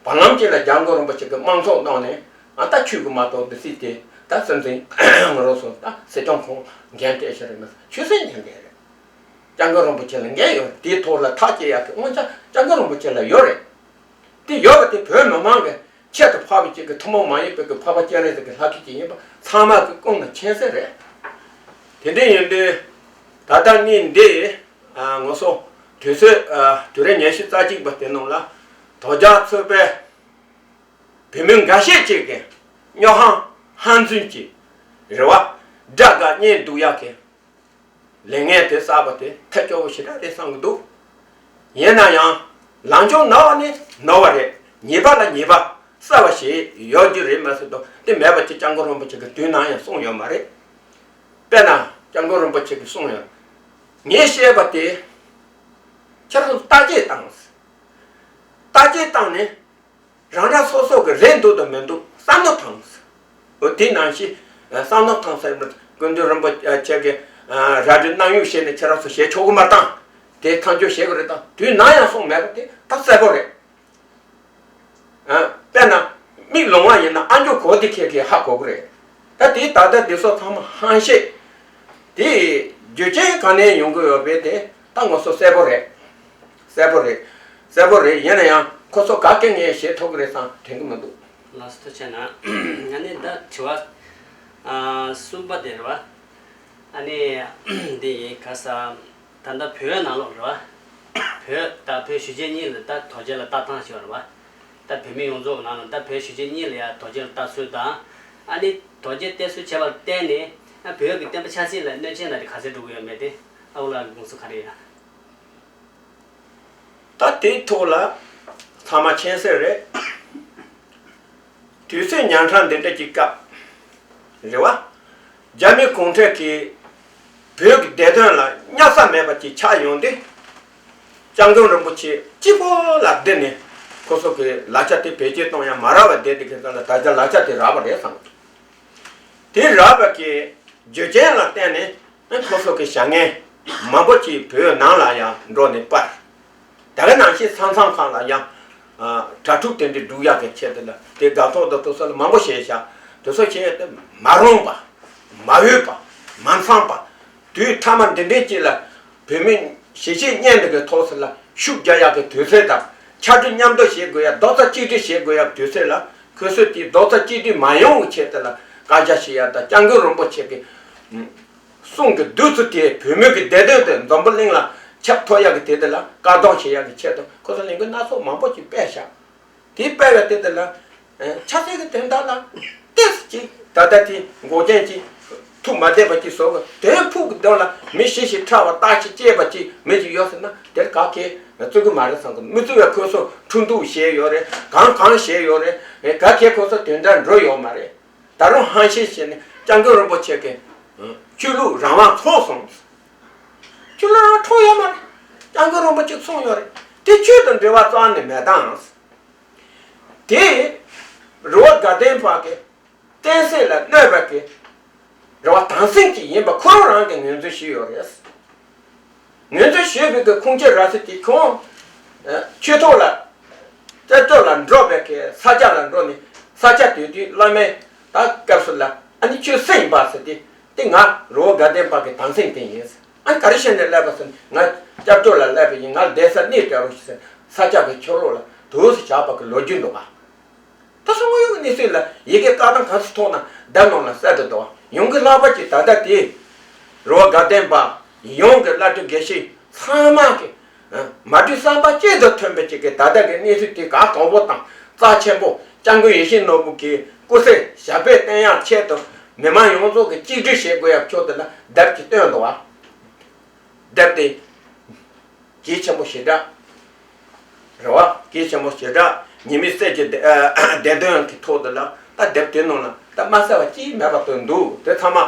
བར་ལམ་གཅིག་ལ་སྐྱབས་མགོན་རིན་པོ་ཆེ་གི་དམངས་གཙོ་གནང་ནས་ཨ་ད་ཆོས་གི་མ་གཏོགས་འདི་སྲིད་དེ་ད་སྲིད་འཛིན་ང་རང་ཚོ་ད་སྲིད་སྐྱོང་ཁོང་འགན་སྤྲད་ཤེས་རེད་མ་ཟད་ཆོས་སྲིད་གཉིས་ལྡན་རེད། སྐྱབས་མགོན་རིན་པོ་ཆེ་ལ་འགན་ཡོད་རེད། དེའི་ཐོག་ལ་ཐག་བཅད་ཡག་གི་དབང་ཆ་སྐྱབས་མགོན་རིན་པོ་ཆེ་ལ་ཡོད་རེད། དེ་ཡོད་པ་དེ་བོད་མི་མང་གི་ཁྱད་དུ་འཕགས་པའི་ཅིག་གི་ཐུན་མོང་མ་ཡིན་པའི་གི་འཕགས་པ་སྤྱན་རས་གཟིགས་ཀྱི་ལྷ་སྐུ་ཅིག་ཡིན་པ་ཚང་མ་གི་ཀུན་ལ་མཁྱེན་གསལ་རེད། དེ་འདྲ་ཡིན་དུས་ད་ལྟ་གནས་འདི་ཨ་ང་ཚོ་དུས་ཚོད་ཨ་དུས་རབས་ཉི་ཤུ་རྩ་གཅིག་པ་དེ་ནང་ལ་དོལ་རྒྱལ་ཚོགས་པའི་བུད་མེད་འགའ་ཤས་ཅིག་གིས་སྨྱོ་ཧམ་ཧམ་རྫུན་གྱི་རེ་བ་དགྲ་དགའ་གཉེན་སྡུག་ཡག་གི་ལས་ངན་དེ་བསགས་པ་དེ་ཐབས་སྐྱོ་བོ་ཞེ་དྲག་རེད་བསམ་གྱི་འདུག་ཡིན་ན་ཡང་ལངས་ཕྱོགས་ནོར་བ་ནི་ནོར་བ་རེད། ཉེས་པ་ལ་ཉེས་པ་གསལ་བ་ཞིག་ཡོད་རྒྱུ་རེད་མ་ཟད་དོ་དེ་མེད་པ་ཅིག་སྐྱབས་མགོན་རིན་པོ་ཆེ་གིས་དུས་ནམ་ཡང་གསུངས་ཡོད་མ་རེད། དཔེར་ན་སྐྱབས་མགོན་རིན་པོ་ཆེ་གིས་གསུངས་ཡོད། ངས་བཤད་པ་དེ་ཁྱེད་རང་ཚོ་བརྟག་དཔྱད་བཏང་། བརྟག་དཔྱད་བཏང་ནས། རང་རང་སོ་སོ་གི་རེད་འདུག་དང་མི་འདུག་བསམ་བློ་བཏང་། འོ་དེ་ནང་བཞིན་བསམ་བློ་བཏང་ཟེར་ན་སྐུ་མདུན་རིན་པོ་ཆེ་གི་ར་སྤྲོད་གནང་ཡུལ་བཤད་ནས་ཁྱེད་རང་ཚོ་བྱེད་ཆོག་གི་མ་བཏང་། དེ་མཐའ་འཁྱོངས་བྱེད་དགོས་རེད་དང་དུས་ནམ་ཡང་གསུངས་མེད་པ་དེ་ད་གསལ་པོ་རེད། དཔེར་ན་མིག་ལོང་བ་ཡིན་ན་ཨ་མཆོག་གོ་དེ་ཁྱེད་ཀྱིས་ཧ་གོ་གི་རེད། ད་དེ་ད་ལྟ་འདི་ཚོ་ཚང་མ་ཧང་ཤེས། དེ་རྒྱུ་རྐྱེན་ག་ནས་ཡོང་གི་ཡོད་པས་དེ་ད་ང་ཚོ་གསལ་པོ་རེད། གསལ་པོ་རེད། གསལ་པོ་རེད། ཡིན་ན་ཡང་ཁོ་ཚོ་ག་གེ་ངས་བྱེད་ཐུབ་ཀྱི་རེད་བསམ་དྲན་གྱི་མི་འདུག་ལགས་སོ་ཐུགས་རྗེ་གནང་། ཨ་ནི་ད་དྲི་བ་ཨ་གསུམ་པ་དེ་རེད་བ། ཨ་ནི་འདི་ཡིན་ག་ས་ད་ལྟ་བོད་ནང་ལོགས་རེད་བ། བོད་ད་བོད་གཞིས་བྱེས་གཉིས་ལ་ད་དོལ་རྒྱལ་ལ་ལྟ་སྟངས་ཤིག་ཡོད་རེད་བ། ད་བོད་མི་ཡོངས་རྫོགས་ནང་ལ་ད་བོད་གཞིས་བྱེས་གཉིས་ལ་ཡང་དོལ་རྒྱལ་ལ་ལྟ་ཚུལ་དང་། ཨ་ནི་དོལ་རྒྱལ་བསྟེན་གསོལ་བྱས་པར་བརྟེན་ནས་ཨ་བོད་ཀྱི་བསྟན་པ་ཆབ་སྲིད་ལ་གནོད་སྐྱོན་ན་དེ་ག་ཚད་འགྲོ་གི་ཡོད་མེད་དེ་ཨ་འུ་ལགས་ཀྱི་དགོངས་ཚུལ་ག་རེ་ཡོད། ད་དེའི་ཐོག་ལ་ཚང་མ་མཁྱེན་གསལ་རེད། དུས་ཚོད་ཉག་ཕྲ་འདི་འདྲ་གྱི་སྐབས་རེད་བ། རྒྱ་མི་གུང་ཁྲན་གྱིས་བོད་ཀྱི་བདེ་དོན་ལ་གཉའ་ས་མེད་པ་ཅིག་ཆགས་ཡོང་དུས། སྐྱབས་མགོན་རིན་པོ་ཆེ་གཅིག་པོ་ལ་བསྡད་ནས་ཁོ་ཚོ་གི་ལག་ཆ་དེ་བེད་སྤྱོད་གཏོང་ཡ་མ་རག་པ་བསྡད་དེ་གི་ཙམ་ལ་ད་ཆ་ལག་ཆ་དེ་རག་པ་རེད་བསམ། དེ་རག་པ་གི་རྒྱུ་རྐྱེན་ལ་བརྟེན་ནས་ཁོ་ཚོ་གི་བྱ་ངན་མང་པོ་ཅིག་བོད་ནང་ལ་ཡང་འགྲོ་ནས་སྤར། ད་ག་ནང་བཞིན་ས་མཚམས་ཁག་ལ་ཡང་གྲྭ་ཕྲུག་དེ་འདྲ་སྒྲུག་ཡག་གི་ཆེད་དུ་ལ་དེ་དགའ་ཐོག་དང་དེ་ཚོ་ལ་མང་པོ་བྱས་ཤག་དེ་ཚོ་བྱས་ཏེ་མ་རུང་བ། མ་འོས་པ། མ་འཚམས་པ། དུས་མཐའ་མ་འདི་འདྲའི་ཅིག་ལ་བོད་མི་གཞིས་བྱེས་གཉིས་འདི་གི་ཐོག་སུ་ལ་ཤུགས་རྒྱག་ཡག་གི་དུས་ཚོད་དང་ཕྱར་གྲུ་མཉམ་གཏོང་བྱེད་དགོས་ཡ་རྡོག་རྩ་གཅིག་སྒྲིལ་བྱེད་དགོས་ཡ་དུས་ཚོད་ལ་ཁོ་ཚོས་དེ་རྡོག་རྩ་གཅིག་སྒྲིལ་མ་ཡོང་བའི་ཆེད་དུ་ལ་བཀའ་རྒྱ་བྱེད་ཡ་དང་སྐྱབས་མགོན་རིན་པོ་ཆེ་གི་གསུང་གི་བདུད་རྩི་དེ་བོད་མི་གི་བདེ་དོན་དེ་འཛམ་བུ་གླིང་ལ་ཁྱབ་ཐུབ་ཡག་གི་དེ་དེ་ལ་བཀག་སྡོམ་བྱེད་ཡག་གི་ཆེད་དུ་ཁོ་ཚོ་ལས་འགུལ་སྣ་ཚོགས་མང་པོ་ཅིག་སྤེལ་བཞག་དེ་སྤེལ་བའི་དེ་དེ་ལ་ཆབ་སྲིད་ཀྱི་དོན་དག་ལ་ཏོག་ཙམ་ཅིག་ད་ལྟ་དེ་འགོག་རྐྱེན་ཅིག་ ཐུགས་མ་བདེ་བ་ཅིག་བཟོ་གི། དོན་ཕུགས་ཀྱི་དོན་ལ་མི་ཞི་ཞིང་ཕྲ་བ་བརྟག་ཞིབ་དཔྱད་པ་ཅིག་མི་ཅིག་ཡོད་ཟེར་ན་དེར་ག་གེ་བརྩི་གི་མ་རེད་བསམ་གི། མི་བརྩི་བའི་ཁོ་ཚོ་ཁྲིམས་གཏུག་བྱས་ཡོད་རེད། གང་གང་བྱས་ཡོད་རེད། ག་གེ་ཁོ་ཚོ་དོན་དག་འགྲོ་ཡོད་མ་རེད། ད་རུང་ཧང་ཤེད་བྱས་ནས་སྐྱབས་མགོན་རིན་པོ་ཆེ་གི་ཆོས་ལུགས་རང་དབང་འཕྲོག་སོང་། ཆོས་ལུགས་རང་དབང་འཕྲོག་ཡོད་མ་རེད། སྐྱབས་མགོན་རིན་པོ་ཆེ་གསུངས་ཡོད་རེད། དེ་ཆོས་དང་འབྲེལ་བ་རྩ་ནས་མེད་དང་། དེ་རི་བོ་དགའ་ལྡན་པ་གི་བསྟན་སྲིད་ལ་གནོད་པ་གི་རེ་བ་དམ་སྲི་ཅིག་ཡིན་པ་ཁོ་རང་རང་གིས་ངོས་འཛིན་ཞུས་ཡོད་རེད། ངོས་འཛིན་ཞུས་པའི་གི་ཁུངས་སྐྱེལ་ར་སི་དེ་ཁོང་ཆོས་ཐོག་ལ་རྩད་གཅོད་ལ་འགྲོ་བའི་གི་ས་ཆ་ལ་འགྲོ་ནས་ས་ཆ་དེ་དུས་བླ་མའི་ད་སྐབས་སུ་ལ་ཨ་ནི་ཆོས་སྲིད་ཡིན་པ་ཟེར་ཏེ། དེ་ང་རི་བོ་དགའ་ལྡན་པ་གི་དམ་སྲི་དེ་ཡིན། ཨ་ནི་ག་རེ་བྱས་ནས་སླེབས་པ་ཟེར་ན་ང་སྐྱབས་བཅོལ་ལ་སླེབས་པ་ཡིན། ང་བསྡད་ས་གནས་སྤྲད་རོགས་ཞེས་ཟེར་ས་ཆ་གི་ཕྱོགས་ལོགས་ལ་དུས་སུ་བཞག་པ་གི་ལོ་རྒྱུས་འདུག་ག། ད་སོ་ངོ་ཡོང་གི་གནས་ཚུལ་ལ་ཡི་གེ་བཀའ་ཐང་ག་ཚོད་ཐོག་ན་བརྡ་ནང་ལ་གསལ་དུ་འདུག་བ། ཡོང་གི་ལྷག་པ་ཅིག་ད་ལྟ་དེ་རི་བོ་དགའ་ལྡན་པ་ཡོངས་ཀྱི་བླ་སྤྲུལ་དགེ་བཤེས་ཚང་མ་གི་མ་གྲོས་བསམ་པ་གཅིག་ཏུ་མཐུན་པའི་ཅིག་གི་ད་ལྟ་གི་གནས་ཚུལ་དེ་ག་གང་པོ་དང་རྩ་ཆེན་པོ་སྐྱབས་མགོན་ཡིད་བཞིན་ནོར་བུ་གི་སྐུ་ཚེ་ཞབས་པད་བརྟན་ཡག་ཆེད་དུ་མི་མང་ཡོངས་རྫོགས་ཀྱི་གཅིག་སྒྲིལ་བྱེད་དགོས་ཡག་ཕྱོགས་དེ་ལ་དེབ་ཅིག་བཏོན་འདུག་བ། དེབ་དེ། གལ་ཆེན་པོ་ཞེ་དྲག་རེད་བ། གལ་ཆེན་པོ་ཞེ་དྲག་ཉི་མའི་གསེར་གྱི་བདེ་བདེ་དོན་གྱི་ཐོག་ཏུ་ལ་ད་དེབ་དེ་ནང་ལ་ད་མ་གསལ་བ་ཅིག་མེད་པ་དོན་འདུག་དེ་ཚང་མ་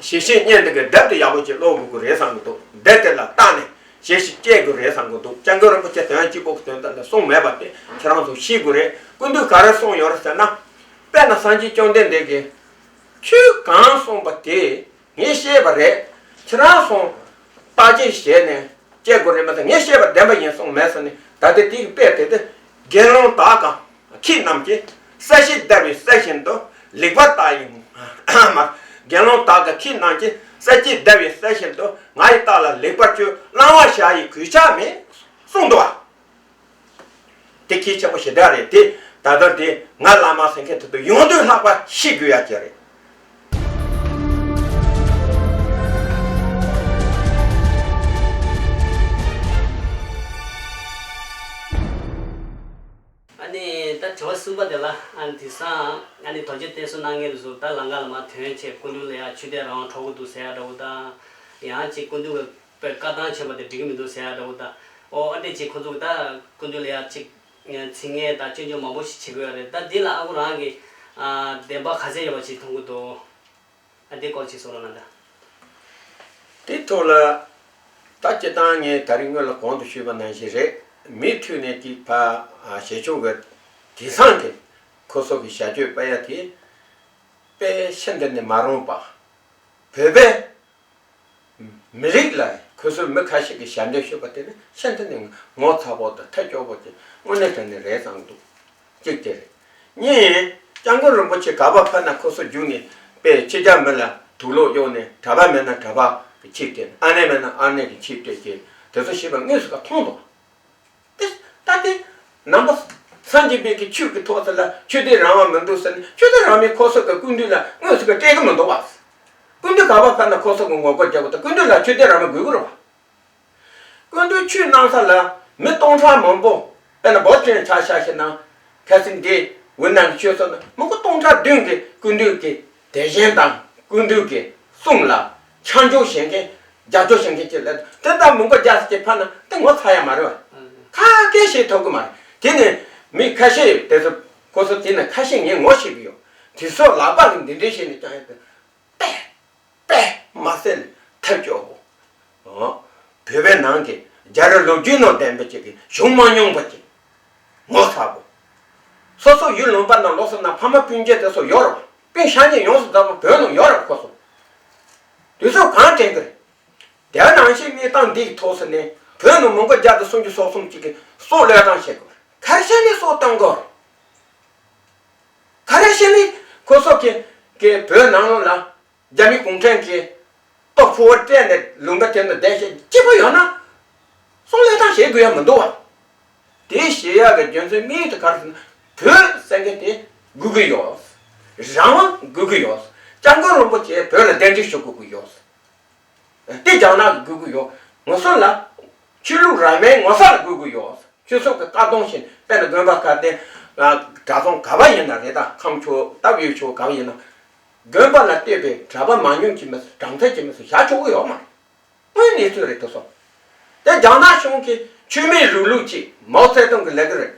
ཞིབ་བཤེར་བརྙན་དེ་གི་དེབ་དེ་ཡག་པོ་ཅིག་ཀློག་དགོས་ཀྱི་རེད་བསམ་གྱི་འདུག་དེབ་དེ་ལ་བལྟས་ནས་ཞིབ་བཤེར་བྱེད་དགོས་རེད་བསམ་གྱི་འདུག་སྐྱབས་མགོན་རིན་པོ་ཆེ་དོན་གཅིག་པོ་གི་དོན་དག་ལ་གསུངས་མེད་པ་དེ་ཁྱེད་རང་ཚོ་ཤེས་དགོས་རེད། སྐུ་མདུན་ག་རེ་གསུངས་ཡོད་རེད་ཟེར་ན། དཔེར་ན་སངས་རྒྱས་བཅོམ་ལྡན་འདས་ཀྱིས་ཆོས་གང་གསུངས་པ་དེ། ངས་ཤེས་པ་རེད། ཁྱེད་རང་ཚོ་བརྟག་དཔྱད་བྱས་ནས་དཔྱད་དགོས་རེད་མ་གཏོགས་ངས་ཤེས་པ་བདེན་པ་ཡིན་གསུངས་མེད་ཟེར་ནས། ད་ལྟ་དེ་གི་དཔེ་དེ་དེ་དགེ་སློང་དག་གམ་ཁྱེད་རྣམས་ཀྱིས་ས་གཞི་བརྡལ་བའི་གསེར་བཞིན་དུ་ལེགས་པར་བརྟགས་ཡིན། མ་དགེ་སློང་དག་གམ་ཁྱེད་རྣམས་ཀྱིས་ས་གཞི་བརྡལ་བའི་གསེར་བཞིན་དུ་ང་ཡི་རྟགས་ལ་ལེགས་པར་དཔྱོད། བླང་བར་བྱ་ཡི་གུས་ཕྱག་མེད་གསུངས་འདུག་བ། དེ་གལ་ཆེན་པོ་ཞེ་དྲག་རེད་དེ། ད་ལྟ་དེ་ང་བླ་མ་ཟེར་མཁན་དེ་ཚོ་ཡོང་དུས་ལྷག་པ་ཤེས་དགོས་ཡ་ཅིག་རེད། ཨ་ནི་ད་དྲི་བ་གསུམ་པ་དེ་ལ་ཨ་ནི་དེང་སང་ཨ་ནི་རྡོ་རྗེ་བསྟེན་གསོལ་གནང་མཁན་དེ་ཚོ་ད་ལམ་ཁ་ལ་མར་ཐོན་བྱས་སྐུ་མདུན་ལ་ཡ་ཆོས་དད་རང་དབང་འཕྲོག་གི་འདུག་ཟེར་ཡ་འདྲ་བོ་དང་། ཡང་ཅིག་སྐུ་མདུན་གྱི་དཔེ་བཀའ་ཐང་ཆོད་པ་དེ་འགྲིག་གི་མི་འདུག་ཟེར་ཡ་འདྲ་བོ་དང་། ཨོ་ཨ་འདྲས་ཅིག་ཁོ་ཚོ་གི་ད་སྐུ་མདུན་ལ་ཡ་ཅིག་ཚིག་ངན་དང་སྐྱོན་བརྗོད་མང་པོ་ཞིག་བྱེད་ཀྱི་ཡོད་རེད། ད་འདི་ལ་ཨ་ཁུ་རང་གིས་ཨ་བདེན་པ་ག་ཚད་ཡོད་པ་ཞིག་མཐོང་གི་འདུག་ཨ་འདི་སྐོར་ཅིག་གསུང་རོགས་གནང་དང་། དེ་ཐོག་ལ་ད་སྤྱིར་བཏང་ངས་ད་རིང་སྔོན་ལ་གོང་དུ་ཞུས་པ་ནང་བཞིན་རེད། མུ་མཐུད་ནས་ཅིག་ཕ་ཞེ་ཕྱོགས་ཀྱི་དེང་སང་གི་ཁོ་ཚོ་གི་བྱ་སྤྱོད་སྤེལ་ཡ་དེ་དཔེ་ཤིན་ཏུ་ནས་མ་རུང་བ། བོད་པའི་མི་རིགས་ལ་ཁོ་ཚོས་མི་ཁ་ཤས་ཀྱིས་ཞབས་འདེགས་ཞུས་པ་དེ་ནི་ཤིན་ཏུ་ནས་ངོ་ཚ་པོ་དང་ཐབས་སྐྱོ་པོ་དེ་དངོས་གནས་དྲང་གནས་རེད་བསམ་འདུག་གཅིག་དེ་རེད། གཉིས། སྐྱབས་མགོན་རིན་པོ་ཆེ་ག་པར་ཕེབས་ན་ཁོ་ཚོ་རྒྱུགས་ནས་དཔེ་ཕྱི་རྒྱལ་མི་ལ་དུག་ལོག་གཡོགས་ནས། གྲྭ་པ་མེད་ན་གྲྭ་པ་གི་ཆིབས་སྤྲད། ཨ་ནེ་མེད་ན་ཨ་ནེ་གི་ཆིབས་སྤྲད་ཀྱི་དེ་ཚོ་བྱས་པ་དངོས་སུ་ག་མཐོང་འདུག་དེ་ལྟ་སྟེ། ནང་པ་སངས་རྒྱས་པའི་གི་ཆོས་ཀྱི་ཐོག་ཚད་ལ་ཆོས་དད་རང་དབང་མི་འདུག་ཟེར་ནས། ཆོས་དད་རང་དབང་ཁོ་ཚོ་གི་སྐུ་མདུན་ལ་དངོས་སུ་གི་སྤྲད་གི་མི་འདུག་བ། སྐུ་མདུན་ག་པར་ཕེབས་ན་ཁོ་ཚོ་གི་ངོ་རྒོལ་རྒྱག་དགོས་དང་། སྐུ་མདུན་ལ་ཆོས་དད་རང་དབང་དགོས་ཀྱི་རེད་བ། སྐུ་མདུན་ཆོས་གནང་ས་ལ་མི་སྟོང་ཕྲག་མང་པོ་དཔེར་ན་བོད་དོན་ཆ་བཞག་ཞིག་ན། ཁ་སང་འདི་ཝི་ནམ་གི་ཆོས་ཚོགས་ན་མི་མགོ་སྟོང་ཕྲག་བདུན་གྱི་སྐུ་མདུན་གྱི་དད་ཞེན་དང་སྐུ་མདུན་གྱི་གསུང་ལ་ཆ་འཇོག་བྱེད་མཁན་རྒྱབ་སྐྱོར་བྱེད་མཁན་ཅིག་ལ་དེ་ལྟར་མི་མགོ་རྒྱག་ས་ཅིག་ཕེབས་ན་དེ་ངོ་ཚ་ཡ་མ་རེད་བ། ཁ་སྐད་བཤད་ཐུབ་ཀྱི་མ་རེད། དེ་ནས་མི་ཁ་ཤས་དེ་ཚོ་ཁོ་ཚོ་དེ་ནས་ཁ་ཤས་ངས་ངོ་ཤེས་ཀྱི་ཡོད། དེ་ཚོ་ལག་པ་གི་འདི་འདྲས་བྱས་ནས་ཀྱང་ཡོད་དེ། དཔེ་དཔེ་མ་ཟད་ནས་ཐབས་སྐྱོ་པོ། ཨོ། བོད་པའི་ནང་གི་རྒྱལ་རབས་ལོ་རྒྱུས་ནང་ལྡན་པ་ཅིག་གི་བྱུང་མ་མྱོང་པ་ཅིག་ངོ་ཚ་པོ། སོ་སོ་ཡུལ་ལུང་པ་ནང་ལོགས་སུ་ན་ཕ་མ་སྤུན་མཆེད་དེ་ཚོ་ཡོད་རེད་བ། སྤུན་ཤ་ཉེ་ཡོངས་སུ་རྫོགས་པ་བོད་ནང་ཡོད་རེད་བ་ཁོ་ཚོ། དེ་ཚོ་གང་དྲན་གི་རེད། དེ་ནང་བཞིན་གནས་སྟངས་འདིའི་ཐོག་སུ་ནས་བོད་ནང་མི་མགོ་བརྒྱ་དང་སུམ་ཅུ་སོ་གསུམ་ཅིག་གི་སྲོག་བློས་བཏང་བྱེད་དགོས་རེད། ག་རེ་བྱས་ནས་སྲོག་བཏང་དགོས་རེད། ག་རེ་བྱས་ནས་ཁོ་ཚོ་གི་གི་བོད་ནང་ལོགས་ལ། རྒྱ་མི་གུང་ཁྲན་གྱིས་ལྟོ་ཕོར་པ་སྤྲད་ནས་ལུང་པ་དེ་ནང་བསྡད་བྱས་སྐྱིད་པོ་ཡོད་ན། སྲོག་བློས་བཏང་བྱེད་དགོས་ཡ་མི་འདུག་བ། དེ་བྱེད་ཡ་གི་རྒྱུ་མཚན་དམིགས་ཡུལ་དེ་ག་རེ་ཟེར་ན། བོད་ཟེར་མཁན་དེ་དགོས་ཀྱི་ཡོད། རང་དབང་དགོས་ཀྱི་ཡོད། སྐྱབས་མགོན་རིན་པོ་ཆེ་བོད་ལ་གདན་འདྲེན་ཞུ་དགོས་ཀྱི་ཡོད། དེ་རྒྱ་ནག་གིས་དགོས་ཀྱི་ཡོད། ངོ་སོ་ལ་ཆོས་ལུགས་རང་མོས་ངོ་ས་ལ་དགོས་ཀྱི་ཡོད། ཆོས་ཕྱོགས་ཀྱི་ལྟ་སྟངས་བཞིན་དཔེར་ན་དགོན་པ་ག་དེ། གྲྭ་ཚང་ག་པ་ཡིན་ན་རེད། ད་ཁམས་ཕྱོགས་ད་བོད་ཕྱོགས་ག་པ་ཡིན་ན། དགོན་པ་ལ་བལྟས་པའི་གྲྭ་པ་མང་ཉུང་གི་མི་གྲངས་ཚད་ཀྱི་མི་སུ་བཞག་ཆོག་གི་ཡོད་མ་རེད། དངོས་གནས་ཚུལ་རེད་དོ་སོང་། དེ་རྒྱ་ནག་གཞུང་གི་ཆོས་མེད་རིང་ལུགས་ཀྱི་མའོ་ཙེ་ཏུང་གི་ལས་ཀ་རེད།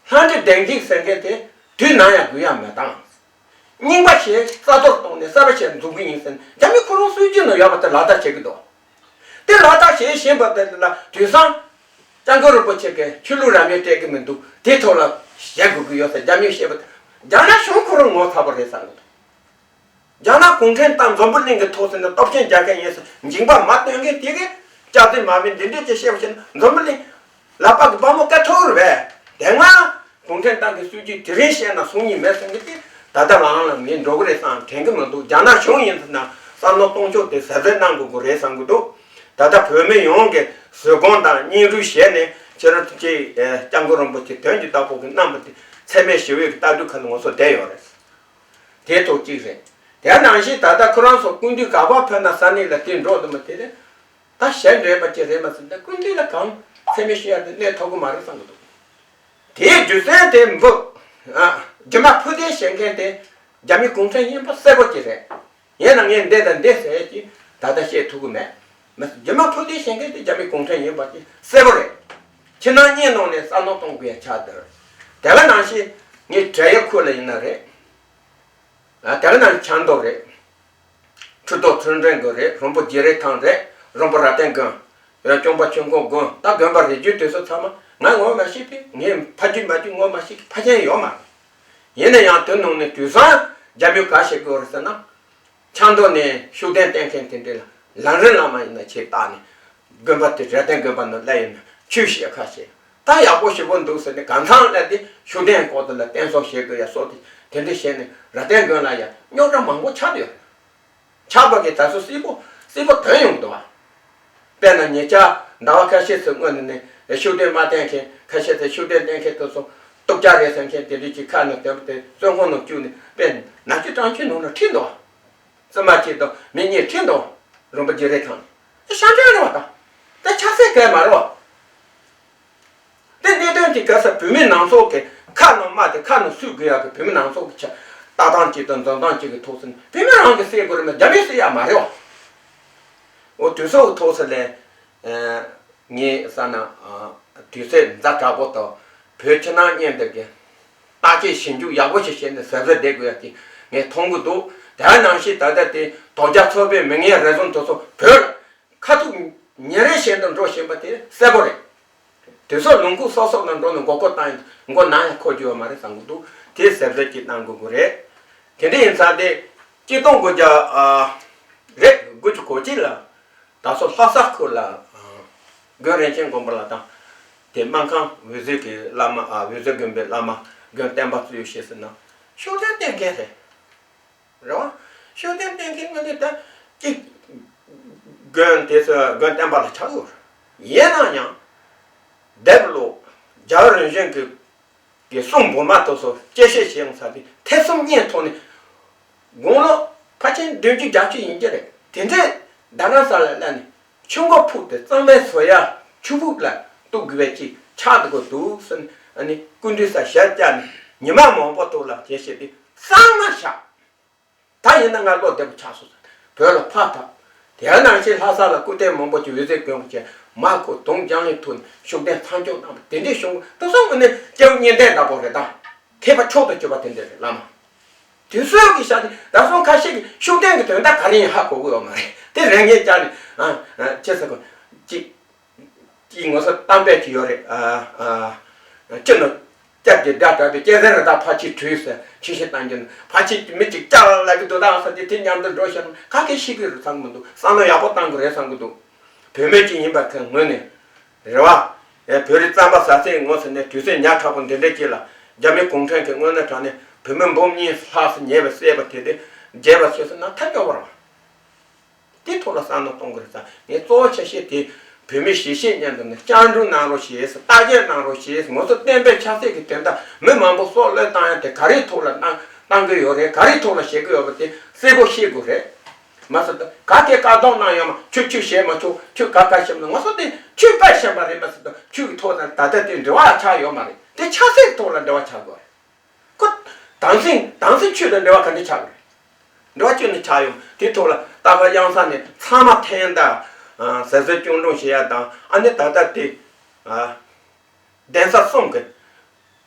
ལྷ་འདྲེ་གདོན་བགེགས་ཟེར་མཁན་དེ་དུས་ནམ་ཡང་དགོས་ཡ་མེད་དང་། རྙིང་པ་ཞིག་རྩ་གཏོར་བཏང་ནས་གསར་པ་ཞིག་འཛུགས་གི་ཡིན་ཟེར་ནས་རྒྱ་མི་ཁོ་རང་སྲོལ་རྒྱུན་ནང་ཡོད་པ་དེ་ལག་བསྟར་བྱེད་ཀྱི་འདུག་དེ་ལག་བསྟར་བྱེད་བཞིན་པ་དེ་ལ་དུས་སང་སྐྱབས་མགོན་རིན་པོ་ཆེ་གིས་ཆོས་ལུགས་རང་མོས་སྤྲད་ཀྱི་མི་འདུག་དེ་ཐོག་ལ་བཤད་དགོས་ཀྱི་ཡོད་ཟེར་རྒྱ་མིས་བཤད་པ་དེ་རྒྱ་ནག་གཞུང་ཁོ་རང་ངོ་ཚ་པོ་རེད་བསམ་གྱི་འདུག་རྒྱ་ནག་གུང་ཁྲན་ཏང་འཛམ་བུ་གླིང་གི་ཐོག་ཟེར་ན་སྟོབས་ཆེན་རྒྱལ་ཁབ་ཡིན་ཟེར་འཇིགས་པ་མ་སྟོན་མཁན་དེ་གིས་སྐྱག་རྫུན་མ་བིན་འདི་འདྲས་ཀྱི་བཤད་པ་བྱས་ན་འཛམ་བུ་གླིང་ལག་པ་གི་དཔའ་མོ་སྐད་ཐོག་རུ་བས་དེ་སྔ་གུང་ཁྲན་ཏང་གི་སྲིད་ཇུས་དེ་རིང་བཤད་ན་སོང་ཉིན་མེད་བསམ་གི་དེ་ད་ལྟ་ལའང་ལ་ངས་འགྲོ་གི་རེད་བསམ་དྲན་གི་མི་འདུག་རྒྱ་ནག་གཞུང་ཡིན་ཟེར་ན་བསམ་བློ་གཏོང་ཕྱོགས་དེ་གཟབ་གཟབ་གནང་དགོས་ཀྱི་རེད་བསམ་གི་འདུག་ད་ལྟ་བོད་མི་ཡོངས་ཀྱི་བཟོད་སྒོམ་དང་སྙིང་རུས་བྱས་ནས་ཁྱེད་རང་ཚོ་ཅིག་སྐྱབས་མགོན་རིན་པོ་ཆེ་དོན་གྱི་བདག་པོ་གི་གནང་བ་དེ་འཚེ་མེད་ཞི་བའི་ལྟ་གྲུབ་ཁ་ལ་ངོ་སོ་བསྡད་ཡོད་རེད། དེ་ཐོག་གཅིག་རེད། དེ་ནང་བཞིན་ད་ལྟ་ཁོ་རང་ཚོ་སྐུ་མདུན་ག་པར་ཕེབས་ན་ས་གནས་ལ་དེ་འགྲོ་འདུག་མ་དེ་རེད། ད་ཞལ་འདྲེན་པ་ཅིག་རེད་མ་ཟིན་ད་སྐུ་མདུན་ལ་གང་འཚེ་མེད་ཞུ་ཡ་དེ་གནས་ཐུབ་ཀྱི་མ་རེད་བསམ་གྱི་འདུག་དེའི་རྒྱུ་མཚན་དེ་འབུ། ཨ། རྒྱུ་མ་ཕུ་དེ་བཤད་མཁན་དེ་རྒྱ་མི་གུང་ཁྲན་ཡིན་པ་གསལ་པོ་ཅིག་རེད། ཡིན་ན་ངས་འདི་དང་འདི་ཟེར་གྱི་ད་ལྟ་བཤད་ཐུབ་ཀྱི་མེད། མི་རྒྱུ་མ་ཕུ་དེ་བཤད་མཁན་དེ་རྒྱ་མི་གུང་ཁྲན་ཡིན་པ་དེ་གསལ་པོ་རེད། ཕྱི་ནང་གཉིས་ནང་ནས་བསམ་བློ་གཏོང་དགོས་ཡ་ཆགས་འདུག་དེ་ག་ནང་བཞིན་ངས་བགྲེས་ཡོལ་ཁུལ་ལ་ཡིན་ན་རེད། ཨ། དེ་ག་ནང་ཆབ་མདོ་རེད། ཁྲི་ཐོག་ཚུལ་ཁྲིམས་དགོན་རེད། རོང་པོ་རྗེ་རིན་ཐང་རེད། རོང་པོ་རྭ་སྟེང་དགོན། ཡང་སྐྱོང་པ་ཆོས་འཁོར་དགོན། ད་དགོན་པ་རེ་བརྒྱུད་དེ་ཚོ་ཚང་མ་ང་ངོ་མ་ཤེས་པས་ངས་ཕ་རྒྱུད་མ་རྒྱུད་ངོ་མ་ཤེས་ཀྱི་ཕ་རྒྱན་ཡོད་མ་རེད། ཡིན་ན་ཡང་དེ་ནང་ནས་དུས་སང་རྒྱ་མིས་ག་བཤད་དགོས་རེད་ཟེར་ན། ཆབ་མདོ་ནས་ཤུགས་ལྡན་བསྟེན་མཁན་དེ་འདྲས་ལ་ལམ་རིམ་བླ་མ་ཡིན་ན་ཆེ་བཏགས་ནས་དགོན་པ་དེ་རྭ་སྟེང་དགོན་པ་ནང་སླེབས་ཡོད་ན་ཆོས་བཤད་ཁ་བཤད། ད་ཡག་པོ་ཞེ་པོ་འདུག་ཟེར་ནས་གང་ཚང་སླེབས་ཏེ་ཤུགས་ལྡན་སྐོར་དེ་ལ་བསྟེན་གསོལ་བྱེད་དགོས་ཡ་སོགས་དེ་དེ་འདྲས་བྱས་ནས་རྭ་སྟེང་དགོན་ལ་ཡ་རྙོག་དྲ་མང་པོ་ཆགས་ཡོད་རེད། ཆགས་པ་གི་དུས་ཚོད་སིལ་པོ་སིལ་པོ་ཐོན་ཡོང་གི་འདུག་བ། དཔེར་ན་ཉེ་ཆར་ཟླ་བ་ཁ་ཤས་ཤིག་སྔོན་ནས་ནས་ཤུགས་ལྡན་མ་བསྟེན་མཁན་ཁ་ཤས་དེ་ཤུགས་ལྡན་བསྟེན་མཁན་དེ་ཚོ་སྟོབས་ཆག་རེད་ཟེར་མཁན་དེ་འདྲས་ཀྱི་ཁ་ནས་བསྟན་པ་དེ་བཙོན་ཁང་ནང་བཅུག་ནས་དཔེར་ན་ནག་ཆུ་གྲོང་ཁྱེར་ནང་ལ་ཁྲིད་འདུག་བ། བཙུན་མ་གཅིག་དང་མི་གཉིས་ཁྲིད་འདུག་བ། རོང་པོ་རྗེ་རིན་ཐང་ནས་དེ་ཤམ་ཆོས་རེད་བ་དང་། དེ་ཆབ་སྲིད་གས་མ་རེད་བ། དེ་གནད་དོན་དེ་ག་ས་བོད་མི་ནང་ཚོགས་ཀྱི་ཁ་ནང་དམག་དེ་ཁ་ནང་སུས་དགོས་ཡག་གི་བོད་མི་ནང་ཚོགས་ཀྱི་ཆ་ལྟ་སྟངས་གཅིག་དང་འཛིན་སྟངས་གཅིག་གི་ཐོག་ས་ནས་བོད་མི་རང་གི་སེལ་དགོས་རེད་མ་རྒྱ་མིས་སེལ་ཡག་མ་རེད་བ། འོ་དུས་ཚོད་ཐོག་ས་ལས་ངས་བསམ་ན་དུས་ཚོད་ཛ་དྲག་པོ་དང་བོད་ཕྱི་ནང་གཉིས་འདི་གི་བརྟག་དཔྱད་ཞིབ་འཇུག་ཡག་པོ་ཞིག་བྱས་ནས་གཟབ་གཟབ་བསྡད་དགོས་ཡག་གི་ངས་མཐོང་གི་འདུག་དེ་ནང་བཞིན་ད་ལྟ་དེ་དོལ་རྒྱལ་ཚོགས་པའི་མི་ངན་རེ་ཟུང་དེ་ཚོ་བོད་ཁ་ཐུག་ཉིན་རེ་བཞིན་དུ་འགྲོ་བཞིན་པ་དེ་གསལ་པོ་རེད། དེ་ཚོ་ལུང་ཁུག་སོ་སོ་ལ་འགྲོ་ནས་མགོ་སྐོར་བཏང་ཡིན་མགོ་ནམ་ཡང་འཁོར་རྒྱུ་ཡོད་མ་རེད་བསམ་གི་འདུག་དེ་གཟབ་གཟབ་ཅིག་གནང་དགོས་ཀྱི་རེད། དེ་འདྲ་ཡིན་ཙང་དེ་གཅིག་སྟོང་དགུ་བརྒྱ་ཨ་རེད་དགུ་བཅུ་གོ་གཅིག་ལ་ད་སོ་ལྷ་ས་ཁུལ་ལ་ཨ་དགོན་རིན་ཆེན་དགོན་པ་ལ་དང་དེ་སྨར་ཁམས་འོད་ཟེར་གྱི་བླ་མ་ཨ་འོད་ཟེར་དགོན་པའི་བླ་མ་དགོན་བསྟན་པ་བཙུགས་ཡོད་ཞེས་ཟེར་ན་ཤུགས་ལྡན་བསྟེན་མཁན་རེད། རེད་བ། ཤུགས་ལྡན་བསྟེན་མཁན་ངོས་ནས་ད་གཅིག་དགོན་དེ་ཚོ་དགོན་བསྟན་པ་ལ་ཆགས་ཡོད་རེད། ཡིན་ན་ཡང་། འདས་པའི་ལོ་རྒྱལ་བ་རིམ་བྱོན་གྱི་གི་གསུང་འབུམ་མ་དེ་ཚོ་སྐྱེ་ཤེས་བྱེད་ཡོང་ས་དེ་ཐེ་ཚོམ་གཉིས་ཐོག་ནས་དགུང་ལོ་ཕལ་ཆེར་བདུན་ཅུ་བརྒྱད་ཅུ་ཡིན་གྱི་རེད། དེ་འདྲས་རྡ་རམ་ས་ལ་སླེབས་ནས་ཆུ་འགོ་ཕུག་དེ་གཙང་མའི་བཟོ་ཡ་ཆུ་ཕུག་ལ་གཏུག་དགོས་པའི་ཅིག་ཆགས་འདུག་གོ་འདུག་ཟེར་ནས་ཨ་ནི་སྐུ་མདུན་ས་ཞལ་བཅར་ནས་ཉི་མ་མང་པོ་ཐོག་ལ་དེ་བྱས་ཏེ་གཙང་མ་བཞག་ད་ཡིན་ན་ང་བློ་བདེ་པོ་ཆགས་སོང་ཟེར། བོད་ལ་ཕར་ཐག་དེ་ནང་བཞིན་ལྷ་ས་ལ་སྐུ་རྟེན་མང་པོ་ཅིག་འོད་ཟེར་དགོན་པ་ཅན་མ་ཁོ་དུང་རྒྱང་ལས་ཐུག་ནས་ཤུགས་ལྡན་མཚམས་འཇོག་གནང་བ་དེ་འདྲའི་གཞུང་དེ་ཚོ་དངོས་གནས་སྐྱེ་བོ་གཉིས་ལྡན་ལྟ་བུ་རེད་ད། མཁས་པ་མཆོག་ཏུ་གྱུར་པ་དེ་འདྲ་རེད་བླ་མ། དུས་ཚོད་ཀྱི་ཤ་དེ་ད་སོང་ཁ་ཤས་ཀྱིས་ཤུགས་ལྡན་གྱི་དོན་དག་ག་རེ་ཡིན་ཧ་གོ་གི་ཡོད་མ་རེད་དེ་རེ་ངས་བཅར་ནས་ཨ་ཨ་ཅི་ཟེར་གོ་ཅིག་ཀྱི་ངོ་སོ་གཏམ་དཔེ་ཅིག་ཡོད་རེད། ཨ་ཨ་ཅི་ནོ་སྐྱབས་ཀྱི་དགྲ་དྲག་པའི་སྐྱེ་ཟེར་རེད་ད་ཕ་ཕྱིར་བྲོས་ཟེར་ཆི་ཤི་བཏང་རྒྱུ་ནི་ཕ་ཕྱིར་མི་གཅིག་སྐྱབས་ལ་གི་འདུག་ད་ཟེར་དེ་དེ་མཉམ་དུ་འགྲོ་ཤེས་ན་ག་གེ་ཤི་གི་རེད་བསམ་གི་མི་འདུག་བསམ་བློ་ཡག་པོ་བཏང་གི་རེད་བསམ་གི་འདུག་བོད་མི་གཅིག་ཡིན་པ་ཁོའི་ངོས་ནས་རེད་བ། ཨེ་བོད་རིགས་རྩམ་པ་ཟ་སའི་ངོས་ཟེར་ནས་དུས་ཚོད་ཉག་ཕྲ་པོ་འདི་འདྲ་གཅིག་ལ་རྒྱ་མི་གུང་ཁྲན་གྱི་དངོས་གནས་དྲང་ནས་བོད་མི་འབུམ་གཉིས་ལྷག་ཙམ་ཉེས་པ་བསད་པ་དེ་དེ་བརྗེད་པ་བྱས་སོང་ན་ཐབས་སྐྱོ་བ་རེད་བ། དེ་ཐོག་ལ་བསམ་བློ་གཏོང་དགོས་རེད་ཟེར། ངས་གཙོ་བོ་ཆེ་ཤོས་དེ་བོད་མི་གཞིས་བྱེས་མཉམ་དུ་ནས་བཅར་འདྲི་གནང་རོགས་ཞེས་བརྟག་དཔྱད་གནང་རོགས་ཞེས་ང་ཚོ་བསྟན་པའི་ཆབ་སྲིད་ཀྱི་དོན་དག་མི་མང་པོ་སྲོག་བློས་བཏང་ཡ་དེ་ག་རེའི་ཐོག་ལ་གནང་གནང་གི་ཡོད་རེད་ག་རེའི་ཐོག་ལ་བྱེད་ཀྱི་ཡོད་པ་དེ་གསལ་པོ་ཤེས་དགོས་རེད། མ་ཟད་ག་གེ་བཀག་སྡོམ་གནང་ཡོད་མ་ཁྱོད་ཁྱོད་བྱེད་མ་ཆོག་ཁྱོད་ག་ག་བྱེད་མ་ང་ཚོ་དེ་ཁྱོད་དཔེ་ཞན་པ་རེད་མ་ཟད་ཁྱོད་ཀྱི་ཐོག་ལ་ད་ལྟ་དེ་འབྲེལ་བ་ཆགས་ཡོད་མ་རེད་དེ་ཆབ་སྲིད་ཀྱི་ཐོག་ལ་འབྲེལ་བ་ཆགས་དགོས་རེད། ཁོ། དམ་སྲི་དམ་སྲི་ཆོས་དང་འབྲེལ་བ་ག་འདྲ་ཆགས་དགོས་རེད། འགྲོ་བ་ཅི་ནས་ཆགས་ཡོང་དེ་ཐོག་ལ་ལྟ་བ་གཡང་ས་ནས་ཚང་མ་འཐེན་ད། ཟེར་ཟེར་སྐྱོན་འགྲོ་བྱེད་ཡ་དང་ཨ་ནི་ད་ལྟ་དེ། གདན་ས་གསུམ་གི་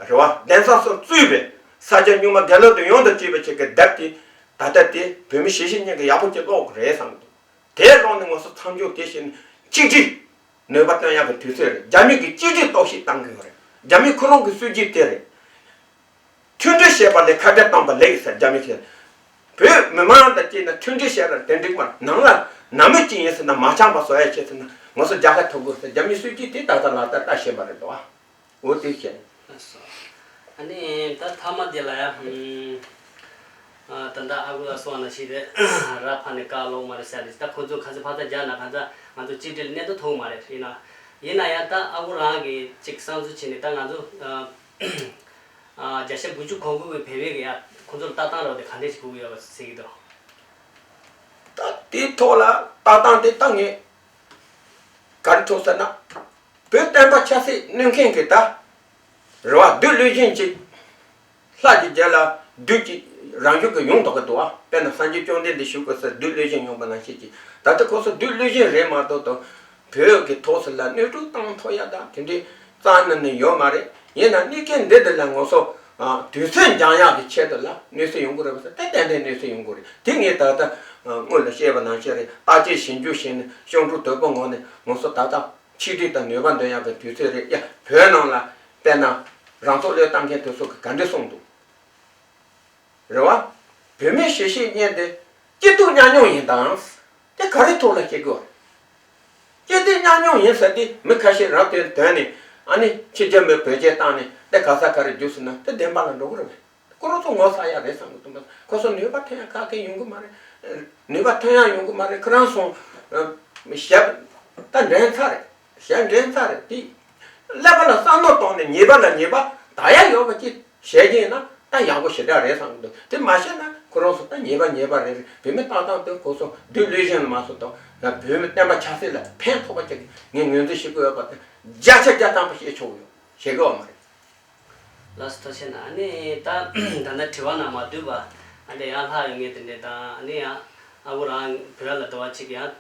རེད་བ། གདན་ས་གསུམ་གཙོས་པའི་ས་སྐྱ་རྙིང་མ་དགེ་ལུགས་དང་ཡོངས་དང་བཅས་པ་ཆེ་གི་བརྡབ་སྟེ་ད་ལྟ་དེ་བོད་མི་གཞིས་བྱེས་གཉིས་ཀྱི་ཡག་པོ་ཅིག་ཀློག་གི་རེད་བསམ་གི་འདུག་དེའི་ཀློག་ནས་ང་ཚོ་མཚམས་འཇོག་དེ་བྱས་ནས་གཅིག་སྒྲིལ་ནུས་པ་བཏོན་ཡག་གི་དུས་ཚོད་རེད། རྒྱ་མི་གི་གཅིག་སྒྲིལ་གཏོར་བཤིག་བཏང་གི་ཡོད་རེད། རྒྱ་མི་ཁོ་རང་གི་སྲོལ་རྒྱུན་དེ་རེད། མཐུན་སྒྲིལ་བྱས་པ་ལས་ཁ་བྲལ་བཏང་པ་ལེགས་ཟེར་རྒྱ་མི་ཚོས། བོད་མི་མང་དང་བཅས་ན་མཐུན་སྒྲིལ་བྱས་ན་དེ་འགྲིག་མ་རེད། ནང་ལ་ནང་མི་གཅིག་ཡིན་ཟེར་ན་མ་འཆམ་པ་བཟོ་ཡ་བྱས་ཟེར་ན་ང་ཚོ་རྒྱལ་ཁ་ཐོབ་དགོས་ཟེར་རྒྱ་མི་སྲོལ་རྒྱུན་དེ་ད་ལྟ་ལག་བསྟར་ལྟ་བྱེད་པ་རེད་དོ། འོ་དེ་བྱས། ཨ་ནི་ད་ཐ་མ་དེ་ལ་ཡ། ཨ་ད་ལྟ་ཨ་ཁུ་ལ་སོང་ན་ཤི་རེད། ར་ཕ་ནས་ཀ་ལོག་མ་རེད་ཟེར་རེད། ད་ཁོ་ཚོ་ཁ་ཚ་ཕ་ཚ་རྒྱག་ན་ཁ་ཚ་ང་ཚོ་གཅིག་སྒྲིལ་གནད་དུ་ཐུག་མ་རེད། ཡིན་ན་ཡིན་ན་ཡང་ད་ཨ་ཁུ་རང་གི་ཅིག་བསམ་ཚུལ་བྱས་ནས་ད་ང་ཚོ་ཨ་ཨ་བརྒྱ་ཆ་དགུ་བཅུ་གོ་དགུ་གི་བོད་པའི་གི་ཡ་ཁོ་ཚོར་ལྟ་སྟངས་རོགས་དེ་ག་འདྲས་ཞིག་དགོས་ཀྱི་ཡོད་པ་ཟེར་གྱི་འདུག་ད་དེའི་ཐོག་ལ་ལྟ་སྟངས་དེ་ད་ངས་ག་རེ་ཐུག་ཟེར་ན། བོད་བསྟན་པ་ཆབ་སྲིད་གནོད་མཁན་གྱི་ད། རེ་བ་བདུད་བློན་ཆེན་གྱི། ལྷ་གི་རྒྱལ་ལ་བདུད་ཀྱི་རང་བཞིན་གྱི་ཡོང་དོགས་ཀྱི་འདུག་ཨ། དཔེར་ན་སངས་རྒྱས་བཅོམ་ལྡན་འདས་བཞུགས་པའི་སར་བདུད་བློན་ཆེན་ཡོང་པ་ནང་བཞིན་གྱི་ད་ལྟ་ཁོ་ཚོ་བདུད་བློན་ཆེན་རེད་མ་གཏོགས་དང་བོད་ཀྱི་ཐོག་སུ་ལ་གནོད་སྐྱོན་བཏང་ཐུབ་ཡ་ད་དེ་འདྲའི་རྩ་ནས་ནི་ཡོད་མ་རེད། ཡིན་ན་གནས་སྐབས་འདི་འདི་ལ་ང་ཚོ་དུས་ཚོད་འགྱངས་ཡག་གི་ཆེད་དུ་ལ་གནོད་སེམས་ཡོང་གི་རེད་པ་ཟེར་ཏན་ཏན་གནོད་སེམས་ཡོང་གི་རེད། དེ་ངས་ད་ལྟ་སྔོན་ལ་བཤད་པ་ནང་བཞིན་རེད། བརྟག་དཔྱད་ཞིབ་འཇུག་བྱས་ནས་སྤྱང་གྲུང་དོད་པོ་ངང་ནས་ང་ཚོ་ད་ལྟ། ཆིག་སྒྲིལ་དང་ནུས་པ་འདོན་ཡག་གི་དུས་ཚོད་རེད་ཡ། བོད་ནང་ལ་དཔེར་ན་རང་ཚོགས་བློས་བཏང་མཁན་དེ་ཚོ་གིས་ག་འདྲ་གསུངས་འདུག་རེད་བ། བོད་མི་གཞིས་བྱེས་གཉིས་དེ་སྐྱིད་སྡུག་མཉམ་མྱོང་ཡིན་དང་། དེ་ག་རེ་ཐོག་ལ་བཤད་དགོས། སྐྱིད་སྡུག་མཉམ་མྱོང་ཡིན་ཟེར་དེ་མི་ཁ་ཤས་རང་དོན་དོན་ནས་ཨ་ནི་ཕྱི་རྒྱལ་མི་བོད་སྐད་བཏང་ནས་དེ་ག་ས་ག་རེ་རྒྱུགས་སོང་ན་དེ་བདེན་པ་ལ་འགྲོ་གི་རེད་བས། ཁོ་རང་ཚོ་ངོ་ཚ་ཡ་རེད་བསམ་གི་འདུག་མ། ཁོ་ཚོ་ནུས་པ་ཐོན་ཡ་ག་གེ་ཡོང་གི་མ་རེད། ནུས་པ་ཐོན་ཡ་ཡོང་གི་མ་རེད། ཁོ་རང་ཚོ་ཞབས་ད་འགྲན་ཚར་རེད། ཞབས་འགྲན་ཚར་རེད་དེ། ཀླད་པ་ལ་བསམ་བློ་བཏང་ནས་ཉེས་པ་ལ་ཉེས་པ་ད་ཡ་ཡོད་པ་ཅིག་བྱས་ཀྱི་ཡིན་ན་ད་ཡག་པོ་ཞེ་དྲག་རེད་བསམ་གི་འདུག་དེ་མ་བྱས་ན་ཁོ་རང་ཚོ་ད་ཉེས་པ་ཉེས་པ་རེད་རེད། བོད་མི་ཏག་ཏག་དེ་ཁོ་ཚོ་བདུད་བློན་ཆེན་ལ་མ་སོང་དང་བོད་མི་བསྟན་པ་ཆབ་སྲིད་ལ་ཕན་ཐོགས་པ་ཅིག་ངས་ངོས་འཛིན་བྱེད་དགོས་ཡོད་པ་དེ་བརྒྱ་ཆ་བརྒྱ་ཐམ་པ་བཤད་ཆོག་གི་ཡོད་བྱེད་དགོས་བ་མ་རེད། ལགས་སོ་ཐུགས་རྗེ་གནང་། ཨ་ནི་ད་ད་ལྟ་དྲི་བ་ནང་མ་བསྡུས་པ་ཨ་འདྲ་ཡང་ལྷག་ཡོད་ངེས་དེ་འདྲ་དང་ཨ་ནི་ཡང་ཨ་ཁུ་རང་བོད་ལ་འགྲོ་བ་གཅིག་ཡང་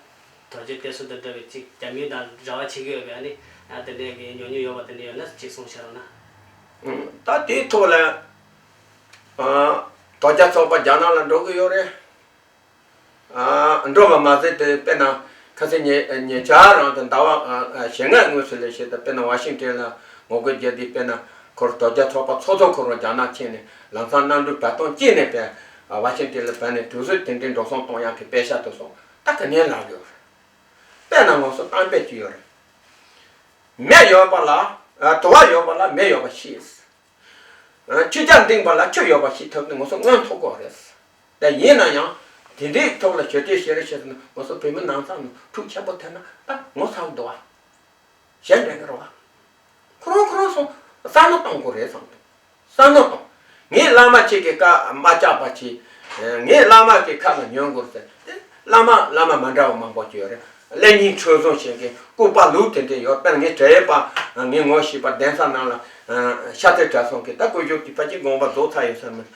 རྡོ་རྗེ་གདན་ས་དང་འདྲ་བའི་གཅིག་རྒྱ་མི་དང་འབྲེལ་བ་བྱེད་ཀྱི་ཡོད་པའི་ཨ་ནི་ཡང་དེ་འདྲའི་གི་ཉོ་ཉོ་ཡོད་པ་དེ་འདྲ་ཡོད་ན་གཅིག་གསུངས་ཤར་རོགས་གནང་། ད་དེའི་ཐོག་ལ་ཨ་དོལ་རྒྱལ་ཚོགས་པ་རྒྱ་ནག་ལ་འགྲོ་གི་ཡོད་རེད། ཨ་འགྲོ་བ་མ་ཟད་དེ་དཔེར་ན་ཁ་སང་ཉེ་ཉེ་ཆར་རང་དུ་ཟླ་བ་ཨ་ཨ་ཞེ་ལྔ་སྔོན་ཚུད་ལས་བྱེད་དུ་དཔེར་ན་ཝ་ཤིང་ཊོན་ལ་ངོ་རྒོལ་བརྒྱབ་དུས་དཔེར་ན་ཁོར་དོལ་རྒྱལ་ཚོགས་པ་ཚོགས་གཙོ་ཁོ་རང་རྒྱ་ནག་ཕྱིན་ནས་ལམ་སང་གནམ་གྲུ་བར་སྟོང་གཅིག་ནས་དཔེར་ཝ་ཤིང་ཊོན་ལ་བབས་ནས་དུས་ཚོད་དེ་འདྲའི་འགྲོ་སོང་གཏོང་ཡག་གི་པེ་ཤ་དེ་སོང་ད་ག་ནས་ལག་ཡོད་རེད། དཔེར་ན་ང་ཚོ་གཏམ་དཔེ་ཅིག་ཡོད་རེད། མེ་ཡོད་པ་ལ་ཨ་དུ་བ་ཡོད་པ་ལ་མེ་ཡོད་པ་ཤེས། ཆུ་རྐྱལ་འདིང་བ་ལ་ཆུ་ཡོད་པ་ཞིག་ཐོབ་ནས་ང་ཚོ་མངོན་ཐུབ་དགོས་རེད། ད་ཡིན་ན་ཡང་དེ་འདྲའི་ཐོག་ལ་ཞི་བདེ་ཞི་རི་བྱེད་ན་ང་ཚོ་བོད་མི་ནང་ཚང་ནང་འཁྲུག་ཆེན་པོ་ཐེབས་ན་ད་ངོ་ཚ་གི་འདུག་བ། གཞན་འདྲ་གི་རེད་བ། ཁོ་རང་ཁོ་རང་ཚོ་བསམ་བློ་གཏོང་དགོས་རེད་བསམ་འདུག་བསམ་བློ་གཏོང་། ངས་བླ་མ་ཁྱེད་ཀྱི་བཀའ་མ་བཅག་པ་བྱས། ངས་བླ་མ་གི་ཁ་ལ་ཉོན་དགོས་ཟེར་ཏེ་བླ་མ་བླ་མ་མ་འདྲ་བ་མང་པོ་ཅིག་ཡོད་རེད། ཀླད་རྙིང་འཁྲུལ་བཟུང་བྱེད་མཁན་ལྐུགས་པ་ལུག་དེ་འདྲ་ཡོད། དཔེར་ན་ངའི་གྲྭ་ཡས་པ་ངའི་ངོ་ཤེས་པ་གདན་ས་ནང་ལ་ཤ་ཚའི་གྲྭ་ཚང་གི་ད་བཀོད་ཤོག་དེ་ཕལ་ཆེར་དགོངས་པ་རྫོགས་ཚར་ཡོད་ས་མིན།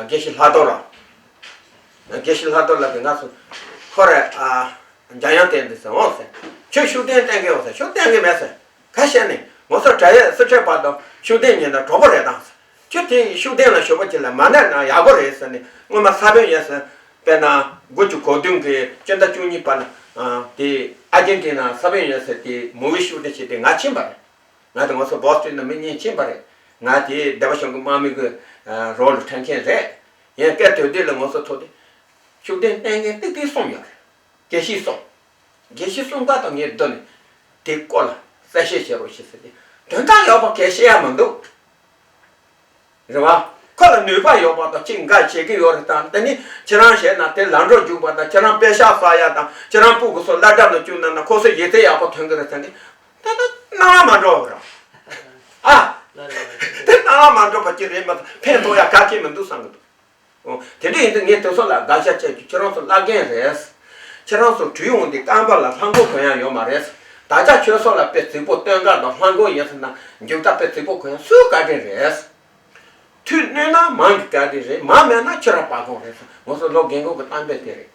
དགེ་བཤེས་ལྷག་རྡོར་ལགས། དགེ་བཤེས་ལྷག་རྡོར་ལགས་ཀྱིས་ང་ཚོ་ཁོ་རེ་འཇམ་དབྱངས་བསྟན་འཛིན་ཟེར་འོང་ཟེར། ཁྱོད་ཤུགས་ལྡན་བསྟེན་གི་ཡོད་ཟེར། ཤུགས་བསྟེན་གི་མེད་ཟེར། ཁ་བཤད་ནས་ང་ཚོ་གྲྭ་ཡས་སི་ཁྲོན་པ་དང་ཤུགས་ལྡན་ཉིན་དང་གྲོགས་པོ་རེད་དང་ཟེར། ཁྱོད་དེ་ཤུགས་ལྡན་ལ་ཞུ་བ་ཅིག་ལ་མ་ནས་ན་ཡག་པོ་རེད་ཟེར་ནས་སྔོན་མ་ས་བོན་ཡས་ཟེར། དཔེར་ན་དགུ་བཅུ་གོ་བདུན་གི་སྤྱི་ཟླ་བཅུ་གཉིས་པ་ལ་དེ་ཨ་རྒྱན་ཊི་ན་ས་བོན་ཡས་ཟེར་དེ་མུ་ཝི་ཤུ་ཊིང་བྱས་ཏེ་ང་ཕྱིན་པ་རེད། ང་དང་ང་ཚོ་བོ་སི་ཊོན་ནས་མི་གཉིས་ཕྱིན་པ་རེད། ང་དེ་སྡེ་པ་གཞུང་གི་དམག་མི་གི་རོལ་ལ་ཐོན་མཁན་རེད། ཡིན་སྐད་དོད་དོད་ལ་ང་ཚོ་ཐུག་སྟེ་ཤུགས་ལྡན་བསྟེན་མཁན་ཏིག་ཏིག་གསུམ་ཡོད་རེད། དགེ་བཤེས་གསུམ། དགེ་བཤེས་གསུམ་ཀ་དང་ངས་བསྡུར་ནས་དེ་སྐོར་ལ་གསལ་བཤད་བྱེད་རོགས་ཞེས་ཟེར་ཏེ་དོན་དག་ཡོད་པ་གས་བཤད་ཡ་མི་འདུག་རེད་བ། ཁོ་ལ་ནུས་པ་ཡོད་པ་དང་གཅིག་འགའ་བྱེད་ཀྱི་ཡོད་རེད་དང་དེ་ནི་ཁྱེད་རང་བྱས་ན་དེ་ལམ་འགྲོ་རྒྱུག་པ་དང་ཁྱེད་རང་པེ་ཤག་བསགས་ཡ་དང་ཁྱེད་རང་སྤུ་གུ་ཚོ་སློབ་གྲྭ་ལ་བཅུག་ན་ན་ཁོ་ཚོ་ཡིག་ཚད་ཡག་པོ་ཐོན་གི་རེད་ཟེར་ནི་ད་ད་སྣང་བ་མ་འགྲོ་བ་རེད། ཨ། དེ་སྣང་བ་མ་འགྲོ་བ་ཅིག་རེད་མ་གཏོགས་ཕན་ཐོགས་ཡ་ག་གེ་མི་འདུག་བསམ་གི་འདུག་འོ། དེ་འདྲ་ཡིན་དུས་ངས་དེ་ཚོ་ལ་དགག་བྱ་བྱས་རྒྱུ་ཁྱེད་རང་ཚོ་བླ་རྒན་རེད། ཁྱེད་རང་ཚོ་གྲུ་ཡོང་དེ་རྐང་པ་ལ་ལྷམ་གོག་གོན་ཡ་ཡོད་མ་རེད། ད་ཆ་ཁྱོད་ཚོ་ལ་དཔེ་རྫིག་པོ་སྟོན་ཀ་དང་ལྷམ་གོག་ཡིན་ཟེར་ན་མཇུག་ད་དཔེ་རྫིག་པོ་གོན་ཡ་སུའི་བཀའ་དྲིན་རེད། མཐུ་གནོད་ན་མང་གི་བཀའ་དྲིན་རེད། མང་མེད་ན་ཁྱོད་རང་སྤ་གོང་རེད་ཟེར། ང་ཚོ་ལོ་རྒན་གོག་གི་གཏམ་དཔེ་དེ་རེད།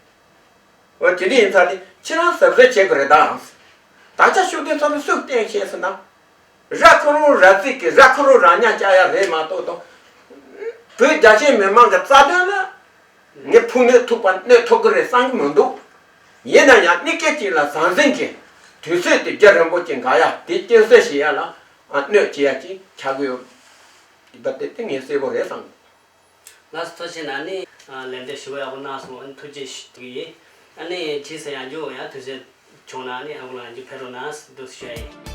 འོ་དེ་འདྲ་ཡིན་ཙང་ནི་ཁྱེད་རང་གཟབ་གཟབ་བྱེད་དགོས་རེད་ད། ད་ཆ་ཤུགས་ལྡན་ཚོ་ལ་སུས་བསྟན་ཤེས་སོང་ན། ར་ཁོ་རང་ར་བརྩིགས་ཀྱི་ར་ཁོ་རང་ར་ཉག་བཅག་ཡ་རེད་མ་གཏོགས་དང་། བོད་རྒྱ་ཆེ་མི་མང་གི་རྩ་དོན་ལ་ངས་ཕུགས་གནོད་ཐུག་པ་གནོད་ཐུབ་ཀྱི་རེད་བསམ་གྱི་མི་འདུག་ཡིན་ན་ཡང་གནས་སྐབས་ཅིག་ལ་ཟང་ཟིང་གི་དུས་ཚོད་དེ་རྒྱ་རིན་པོ་ཆེ་འགག་ཡ་དེ་རྐྱེན་སེལ་བྱེད་ཡ་ལ་གནོད་བྱེད་ཡ་ཅིག་ཆགས་ཀྱི་ཡོད་པ་དེ་དེ་ངས་གསལ་པོ་རེད་བསམ་གྱི་འདུག་ལགས་སོ། ཐུགས་རྗེ་ཆེ་གནང་། ཨ་ནི་ལན་འདེབས་ཞུ་བ་ཡག་པོ་གནང་སོང་། ཨ་ནི་ཐུགས་རྗེ་ཆེ་ཞུ་གི་ཡིན། ཨ་ནི་རྗེས་སུ་ཡང་བསྐྱར་ཡང་དུས་ཚོད་བྱུང་ན་ཨ་ནི་ཨ་ཁུ་ལགས་མཇལ་ཕེབས་རོགས་གནང་། འདུག་སེ་ཞུ་ཡ་ཡིན།